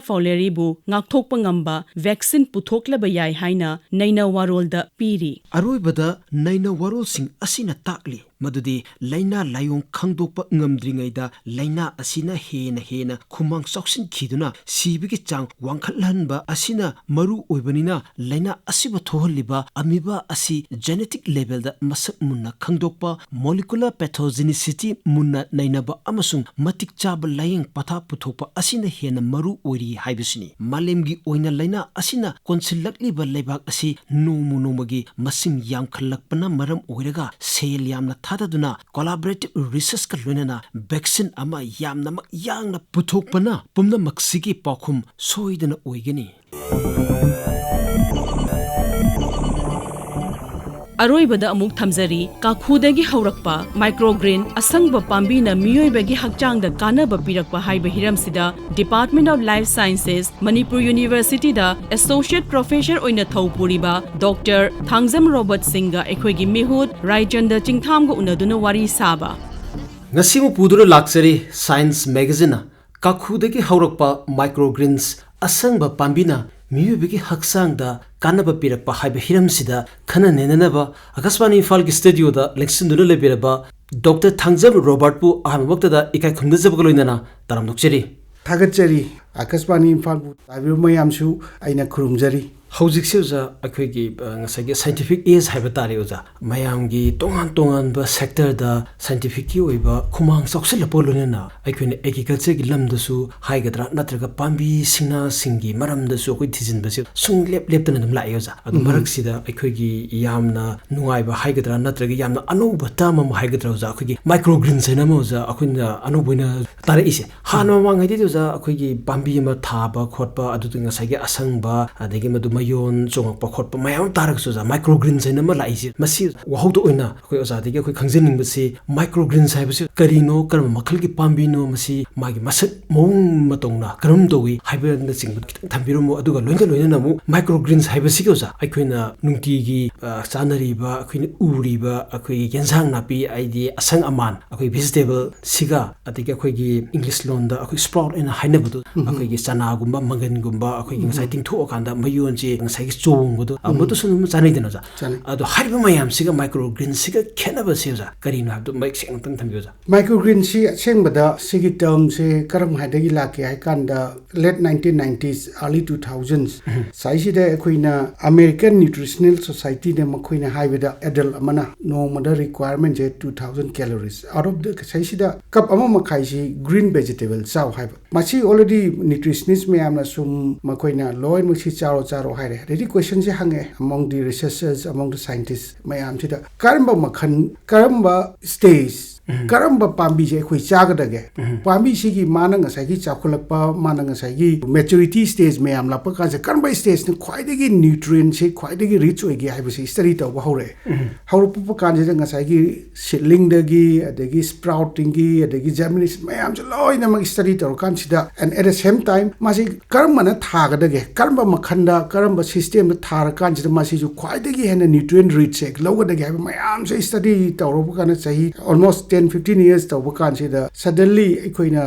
fowleri ꯕꯨ ꯉꯥꯛꯊꯣꯛꯄ ꯉꯝꯕ ꯚꯦꯛꯁꯤꯟ ꯄꯨꯊꯣꯛꯂꯕ ꯌꯥꯏ ꯍꯥꯏꯅ ꯅꯩꯅ ꯋꯥꯔꯣꯜꯗ ꯄꯤꯔꯤ꯫ ꯑꯔꯣꯏꯕꯗ, ꯅꯩꯅ ꯋꯥꯔꯣꯜꯁꯤꯡ ꯑꯁꯤꯅ ꯇꯥꯛꯂꯤ ꯃꯗꯨꯗꯤ ꯂꯥꯏꯅꯥ ꯂꯥꯏꯑꯣꯡ ꯈꯪꯗꯣꯛꯄ ꯉꯝꯗ꯭ꯔꯤꯉꯩꯗ ꯂꯥꯏꯅꯥ ꯑꯁꯤꯅ ꯍꯦꯟꯅ ꯍꯦꯟꯅ ꯈꯨꯃꯥꯡ ꯆꯥꯎꯁꯤꯟꯈꯤꯗꯨꯅ ꯁꯤꯕꯒꯤ ꯆꯥꯡ ꯋꯥꯡꯈꯠꯍꯟꯕ ꯑꯁꯤꯅ ꯃꯔꯨ ꯑꯣꯏꯕꯅꯤꯅ, ꯂꯥꯏꯅꯥ ꯑꯁꯤꯕꯨ ꯊꯣꯛꯍꯜꯂꯤꯕ ꯑꯃꯤꯕꯥ ꯑꯁꯤ genetic level ꯗ ꯃꯁꯛ ꯃꯨꯟꯅ ꯈꯪꯗꯣꯛꯄ, molecular pathogenicity ꯃꯨꯟꯅ ꯅꯩꯅꯕ ꯑꯃꯁꯨꯡ ꯃꯇꯤꯛ ꯆꯥꯕ ꯂꯥꯌꯦꯡ ꯄꯊꯥꯞ ꯄꯨꯊꯣꯛꯄ ꯑꯁꯤꯅ ꯍꯦꯟꯅ ꯃꯔꯨ ꯑꯣꯏꯔꯤ ꯍꯥꯏꯕꯁꯤꯅꯤ꯫ ꯃꯥꯂꯦꯝꯒꯤ ꯑꯣꯏꯅ ꯂꯥꯏꯅꯥ ꯑꯁꯤꯅ ꯀꯣꯟꯁꯤꯜꯂꯛꯂꯤꯕ ꯂꯩꯕꯥꯛ ꯑꯁꯤ ꯅꯣꯡꯃ ꯅꯣꯡꯃꯒꯤ ꯃꯁꯤꯡ ꯌꯥꯝꯈꯠꯂꯛꯄꯅ ꯃꯔꯝ ꯑꯣꯏꯔꯒ ꯁꯦꯜ ꯌꯥꯝꯅ ꯊꯥꯗꯗꯨꯅ collaborative research ꯀ ꯂꯣꯏꯅꯅ ꯚꯦꯛꯁꯤꯟ ꯑꯃ ꯌꯥꯝꯅꯃꯛ ꯌꯥꯡꯅ ꯄꯨꯊꯣꯛꯄꯅ ꯄꯨꯝꯅꯃꯛꯁꯤꯒꯤ ꯄꯥꯎꯈꯨꯝ ꯁꯣꯏꯗꯅ ꯑꯣꯏꯒꯅꯤ꯫ ꯑꯔꯣꯏꯕꯗ ꯑꯃꯨꯛ ꯊꯝꯖꯔꯤ, ꯀꯥꯈꯨꯗꯒꯤ ꯍꯧꯔꯛꯄ microgreen ꯑꯁꯪꯕ ꯄꯥꯝꯕꯤꯅ ꯃꯤꯑꯣꯏꯕꯒꯤ ꯍꯛꯆꯥꯡꯗ ꯀꯥꯟꯅꯕ ꯄꯤꯔꯛꯄ ꯍꯥꯏꯕ ꯍꯤꯔꯝꯁꯤꯗ Department of Life Sciences, Manipur ꯌꯨꯅꯤꯚꯔꯁꯤꯇꯤꯗ associate professor ꯑꯣꯏꯅ ꯊꯧ ꯄꯨꯔꯤꯕ ꯗꯣꯛꯇꯔ ꯊꯥꯡꯖꯝ ꯔꯣꯕꯔꯠ ꯁꯤꯡꯒ ꯑꯩꯈꯣꯏꯒꯤ ꯃꯤꯍꯨꯠ ꯔꯥꯏꯆꯟꯗ ꯆꯤꯡꯊꯥꯝꯒ ꯎꯅꯗꯨꯅ ꯋꯥꯔꯤ ꯁꯥꯕ꯫ ꯉꯁꯤꯃꯨꯛ ꯄꯨꯗꯨꯅ ꯂꯥꯛꯆꯔꯤ Science magazine ꯅ ꯀꯥꯈꯨꯗꯒꯤ ꯍꯧꯔꯛꯄ microgreens ꯑꯁꯪꯕ ꯄꯥꯝꯕꯤꯅ ꯃꯤꯑꯣꯏꯕꯒꯤ ꯍꯛꯆꯥꯡꯗ ꯀꯥꯟꯅꯕ ꯄꯤꯔꯛꯄ ꯍꯥꯏꯕ ꯍꯤꯔꯝꯁꯤꯗ ꯈꯟꯅ ꯅꯩꯅꯅꯕ ꯑꯀꯥꯁꯕꯥꯅꯤ ꯏꯝꯐꯥꯜꯒꯤ ꯁ꯭ꯇꯨꯗꯤꯑꯣꯗ ꯂꯦꯡꯁꯤꯟꯗꯨꯅ ꯂꯩꯕꯤꯔꯕ ꯗꯣꯛꯇꯔ ꯊꯥꯡꯖꯝ ꯔꯣꯕꯥꯔꯠꯄꯨ ꯑꯍꯥꯟꯕꯃꯛꯇꯗ ꯏꯀꯥꯏ ꯈꯨꯝꯅꯖꯕꯒ ꯂꯣꯏꯅꯅ ꯇꯔꯥꯝꯅ ꯑꯣꯛꯆꯔꯤ꯫ ꯊꯥꯒꯠꯆꯔꯤ꯫ ꯑꯀꯥꯁꯕꯥꯅꯤ ꯏꯝꯐꯥꯜꯕꯨ ꯇꯥꯕꯤꯕ ꯃꯌꯥꯝꯁꯨ ꯑꯩꯅ ꯈꯨꯔꯨꯝꯖꯔꯤ꯫ ꯍꯧꯖꯤꯛꯁꯦ ꯑꯣꯖꯥ, ꯑꯩꯈꯣꯏꯒꯤ, ꯑ, ꯉꯁꯥꯏꯒꯤ scientific age ꯍꯥꯏꯕ ꯇꯥꯔꯦ ꯑꯣꯖꯥ, ꯃꯌꯥꯝꯒꯤ ꯇꯣꯉꯥꯟ ꯇꯣꯉꯥꯟꯕ sectorꯗ scientificꯀꯤ ꯑꯣꯏꯕ ꯈꯨꯃꯥꯡ ꯆꯥꯎꯁꯤꯜꯂꯛꯄ ꯂꯣꯏꯅꯅ ꯑꯩꯈꯣꯏꯅ agricultureꯒꯤ ꯂꯝꯗꯁꯨ ꯍꯥꯏꯒꯗ꯭ꯔꯥ, ꯅꯠꯇ꯭ꯔꯒ ꯄꯥꯝꯕꯤ ꯁꯤꯡꯅꯥꯁꯤꯡꯒꯤ ꯃꯔꯝꯗꯁꯨ ꯑꯩꯈꯣꯏ ꯊꯤꯖꯤꯟꯕꯁꯦ ꯁꯨꯡꯂꯦꯞ ꯂꯦꯞꯇꯅ ꯑꯗꯨꯝ ꯂꯥꯛꯑꯦ ꯑꯣꯖꯥ꯫ ꯑꯗꯨ ꯎꯝ꯫ ꯃꯔꯛꯁꯤꯗ ꯑꯩꯈꯣꯏꯒꯤ ꯌꯥꯝꯅ ꯅꯨꯡꯉꯥꯏꯕ ꯍꯥꯏꯒꯗ꯭ꯔꯥ, ꯅꯠꯇ꯭ꯔꯒ ꯌꯥꯝꯅ ꯑꯅꯧꯕ term ꯑꯃ ꯍꯥꯏꯒꯗ꯭ꯔꯥ ꯑꯣꯖꯥ, ꯑꯩꯈꯣꯏꯒꯤ microgreens ꯍꯥꯏꯅ ꯑꯃ ꯑꯣꯖꯥ, ꯑꯩꯈꯣꯏꯅ ꯑꯅꯧꯕ ꯑꯣꯏꯅ ꯇꯥꯔꯛꯏꯁꯦ꯫ ꯍꯥꯟꯅ ꯎꯝ꯫ ꯃꯃꯥꯡꯉꯩꯗꯗꯤ ꯑꯣꯖꯥ, ꯑꯩꯈꯣꯏꯒꯤ ꯄꯥꯝꯕꯤ ꯑꯃ ꯊꯥꯕ ꯈꯣꯠꯄ, ꯑꯗꯨꯗ ꯉꯁꯥꯏꯒꯤ ꯑꯁꯪꯕ, ꯑꯗꯒꯤ ꯃꯗꯨ ꯃꯌꯣꯟ ꯆꯣꯡꯉꯛꯄ ꯈꯣꯠꯄ ꯃꯌꯥꯝ ꯑꯃ ꯇꯥꯔꯒꯁꯨ ꯑꯣꯖꯥ, microgreens ꯍꯥꯏꯅ ꯑꯃ ꯂꯥꯛꯏꯁꯦ, ꯃꯁꯤ ꯋꯥꯍꯧꯗꯣꯛ ꯑꯣꯏꯅ ꯑꯩꯈꯣꯏ ꯑꯣꯖꯥꯗꯒꯤ ꯑꯩꯈꯣꯏ ꯈꯪꯖꯅꯤꯡꯕꯁꯤ, microgreens ꯍꯥꯏꯕꯁꯤ ꯀꯔꯤꯅꯣ, ꯀꯔꯝꯕ ꯃꯈꯜꯒꯤ ꯄꯥꯝꯕꯤꯅꯣ, ꯃꯁꯤ ꯃꯥꯒꯤ ꯃꯁꯛ ꯃꯑꯣꯡ ꯃꯇꯧꯅ ꯀꯔꯝ ꯇꯧꯏ ꯍꯥꯏꯕꯅꯆꯤꯡꯕ ꯈꯤꯇꯪ ꯊꯝꯕꯤꯔꯝꯃꯣ꯫ ꯑꯗꯨꯒ ꯂꯣꯏꯅ ꯂꯣꯏꯅꯅ ꯑꯃꯨꯛ microgreens ꯍꯥꯏꯕꯁꯤꯒꯤ ꯑꯣꯖꯥ, ꯑꯩꯈꯣꯏꯅ ꯅꯨꯡꯇꯤꯒꯤ, ꯑ, ꯆꯥꯅꯔꯤꯕ, ꯑꯩꯈꯣꯏꯅ ꯎꯔꯤꯕ, ꯑꯩꯈꯣꯏꯒꯤ ꯌꯦꯟꯁꯥꯡ ꯅꯥꯄꯤ, ꯍꯥꯏꯗꯤ ꯑꯁꯪ ꯑꯃꯥꯟ, ꯑꯩꯈꯣꯏ vegetable ꯁꯤꯒ, ꯑꯗꯒꯤ ꯑꯩꯈꯣꯏꯒꯤ English ꯂꯣꯟꯗ ꯑꯩꯈꯣꯏ sprout ꯍꯥꯏꯅ ꯍꯥꯏꯅꯕꯗꯣ, ꯎꯝ꯫ ꯑꯩꯈꯣꯏꯒꯤ ꯆꯅꯥꯒꯨꯝꯕ, ꯃꯪꯒꯟꯒꯨꯝꯕ, ꯑꯩꯈꯣꯏꯒꯤ ꯎꯝ꯫ ꯉꯁꯥꯏ ꯇꯤꯡꯊꯣꯛꯑꯀꯥꯟꯗ ꯃꯌꯣꯟꯁꯦ ꯉꯁꯥꯏꯒꯤ ꯆꯣꯡꯕꯗꯣ, ꯑ, ꯎꯝ꯫ ꯃꯗꯨꯁꯨ ꯑꯗꯨꯝ ꯆꯥꯅꯩꯗꯅ ꯑꯣꯖꯥ꯫ ꯆꯥꯅꯩ꯫ ꯑꯗꯣ ꯍꯥꯏꯔꯤꯕ ꯃꯌꯥꯝꯁꯤꯒ microgreensꯁꯤꯒ ꯈꯦꯠꯅꯕꯁꯦ ꯑꯣꯖꯥ, ꯀꯔꯤꯅꯣ ꯍꯥꯏꯕꯗꯨ ꯃꯌꯦꯛ ꯁꯦꯡꯅ ꯑꯝꯇꯪ ꯊꯝꯕꯤꯌꯨ ꯑꯣꯖꯥ꯫ Microgreensꯁꯤ ꯑꯁꯦꯡꯕꯗ ꯁꯤꯒꯤ termꯁꯦ ꯀꯔꯝ ꯍꯥꯏꯗꯒꯤ ꯂꯥꯛꯀꯦ ꯍꯥꯏ ꯀꯥꯟꯗ, late nineteen nineties, early two thousands, ꯎꯝ꯫ ꯁꯥꯏꯁꯤꯗ ꯑꯩꯈꯣꯏꯅ American Nutritional Societyꯅ ꯃꯈꯣꯏꯅ ꯍꯥꯏꯕꯗ, adult ꯑꯃꯅ ꯅꯣꯡꯃꯗ requirementꯁꯦ two thousand calories, out of the, ꯁꯥꯏꯁꯤꯗ cup ꯑꯃ ꯃꯈꯥꯏꯁꯤ green vegetable ꯆꯥꯎ ꯍꯥꯏꯕ꯫ ꯃꯁꯤ already nutritionist ꯃꯌꯥꯝꯅ ꯁꯨꯝ ꯃꯈꯣꯏꯅ ꯂꯣꯏꯅꯃꯛ ꯁꯤ ꯆꯥꯔꯣ ꯆꯥꯔꯣ ꯍꯥꯏꯔꯦ꯫ ꯑꯗꯩꯗꯤ questionꯁꯦ ꯍꯪꯉꯦ among the researchers, among the scientists ꯃꯌꯥꯝꯁꯤꯗ, ꯀꯔꯝꯕ ꯃꯈꯜ, ꯀꯔꯝꯕ stage, ꯎꯝ꯫ ꯀꯔꯝꯕ ꯄꯥꯝꯕꯤꯁꯦ ꯑꯩꯈꯣꯏ ꯆꯥꯒꯗꯒꯦ? ꯎꯝ꯫ ꯄꯥꯝꯕꯤꯁꯤꯒꯤ ꯃꯥꯅ ꯉꯁꯥꯏꯒꯤ ꯆꯥꯎꯈꯠꯂꯛꯄ, ꯃꯥꯅ ꯉꯁꯥꯏꯒꯤ maturity stage ꯃꯌꯥꯝ ꯂꯥꯛꯄ ꯀꯥꯟꯁꯦ ꯀꯔꯝꯕ stageꯅ ꯈ꯭ꯋꯥꯏꯗꯒꯤ nutrientꯁꯦ ꯈ꯭ꯋꯥꯏꯗꯒꯤ rich ꯑꯣꯏꯒꯦ ꯍꯥꯏꯕꯁꯤ study ꯇꯧꯕ ꯍꯧꯔꯛꯑꯦ꯫ ꯎꯝ꯫ ꯍꯧꯔꯛꯄ ꯀꯥꯟꯁꯤꯗ ꯉꯁꯥꯏꯒꯤ seedlingꯗꯒꯤ, ꯑꯗꯒꯤ sproutingꯒꯤ, ꯑꯗꯒꯤ germination ꯃꯌꯥꯝꯁꯦ ꯂꯣꯏꯅꯃꯛ study ꯇꯧꯔꯀꯥꯟꯁꯤꯗ, and at the same time ꯃꯥꯁꯤ ꯀꯔꯝꯕꯅ ꯊꯥꯒꯗꯒꯦ, ꯀꯔꯝꯕ ꯃꯈꯜꯗ, ꯀꯔꯝꯕ systemꯗ ꯊꯥꯔꯀꯥꯟꯁꯤꯗ ꯃꯁꯤꯁꯨ ꯈ꯭ꯋꯥꯏꯗꯒꯤ ꯍꯦꯟꯅ nutrient richꯁꯦ ꯂꯧꯒꯗꯒꯦ ꯍꯥꯏꯕ ꯃꯌꯥꯝꯁꯦ study ꯇꯧꯔꯕ ꯀꯥꯟꯗ ꯆꯍꯤ almost ten fifteen years ꯇꯧꯕ ꯀꯥꯟꯁꯤꯗ suddenly ꯑꯩꯈꯣꯏꯅ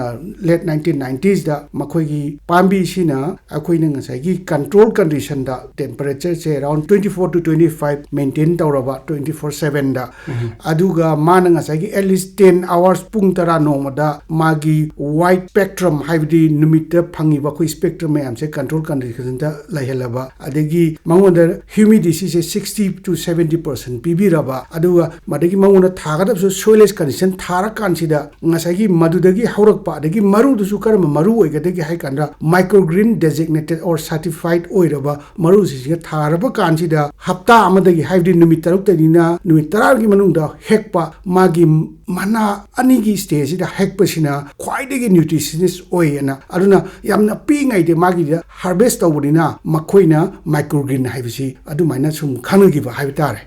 late nineteen nineties ꯗ ꯃꯈꯣꯏꯒꯤ ꯄꯥꯝꯕꯤꯁꯤꯅ ꯑꯩꯈꯣꯏꯅ ꯉꯁꯥꯏꯒꯤ control condition the temperature say around twenty four to twenty five maintain ꯇꯧꯔꯕ twenty four seven ꯗ, ꯑꯗꯨꯒ ꯃꯥꯅ ꯉꯁꯥꯏꯒꯤ at least ten hours, ꯄꯨꯡ ꯇꯔꯥ ꯅꯣꯡꯃꯗ ꯃꯥꯒꯤ white spectrum, ꯍꯥꯏꯕꯗꯤ ꯅꯨꯃꯤꯠꯇ ꯐꯪꯉꯤꯕ ꯑꯩꯈꯣꯏ spectrum ꯃꯌꯥꯝꯁꯦ control condition ꯗ ꯂꯩꯍꯜꯂꯕ, ꯑꯗꯒꯤ ꯃꯉꯣꯟꯗ humidity say sixty to seventy percent ꯄꯤꯕꯤꯔꯕ, ꯑꯗꯨꯒ ꯃꯗꯒꯤ ꯃꯉꯣꯟꯗ ꯊꯥꯒꯗꯕꯁꯨ soilless condition ꯊꯥꯔꯀꯥꯟꯁꯤꯗ ꯉꯁꯥꯏꯒꯤ ꯃꯗꯨꯗꯒꯤ ꯍꯧꯔꯛꯄ, ꯑꯗꯒꯤ ꯃꯔꯨꯗꯨꯁꯨ ꯀꯔꯝꯕ ꯃꯔꯨ ꯑꯣꯏꯒꯗꯒꯦ ꯍꯥꯏ ꯀꯥꯟꯗ microgreen designated or certified ꯑꯣꯏꯔꯕ ꯃꯔꯨꯁꯤꯡꯁꯤꯒ ꯊꯥꯔꯕ ꯀꯥꯟꯁꯤꯗ ꯍꯞꯇꯥ ꯑꯃꯗꯒꯤ, ꯍꯥꯏꯕꯗꯤ ꯅꯨꯃꯤꯠ ꯇꯔꯨꯛꯇꯒꯤꯅ ꯅꯨꯃꯤꯠ ꯇꯔꯥꯒꯤ ꯃꯅꯨꯡꯗ ꯍꯦꯛꯄ ꯃꯥꯒꯤ ꯃꯅꯥ ꯑꯅꯤꯒꯤ stage ꯁꯤꯗ ꯍꯦꯛꯄꯁꯤꯅ ꯈ꯭ꯋꯥꯏꯗꯒꯤ nutritious ꯑꯣꯏꯌꯦꯅ꯫ ꯑꯗꯨꯅ ꯌꯥꯝꯅ ꯄꯤꯛꯏꯉꯩꯗ ꯃꯥꯒꯤꯗ harvest ꯇꯧꯕꯅꯤꯅ ꯃꯈꯣꯏꯅ microgreen ꯍꯥꯏꯕꯁꯤ ꯑꯗꯨꯃꯥꯏꯅ ꯁꯨꯝ ꯈꯪꯅꯈꯤꯕ ꯍꯥꯏꯕ ꯇꯥꯔꯦ꯫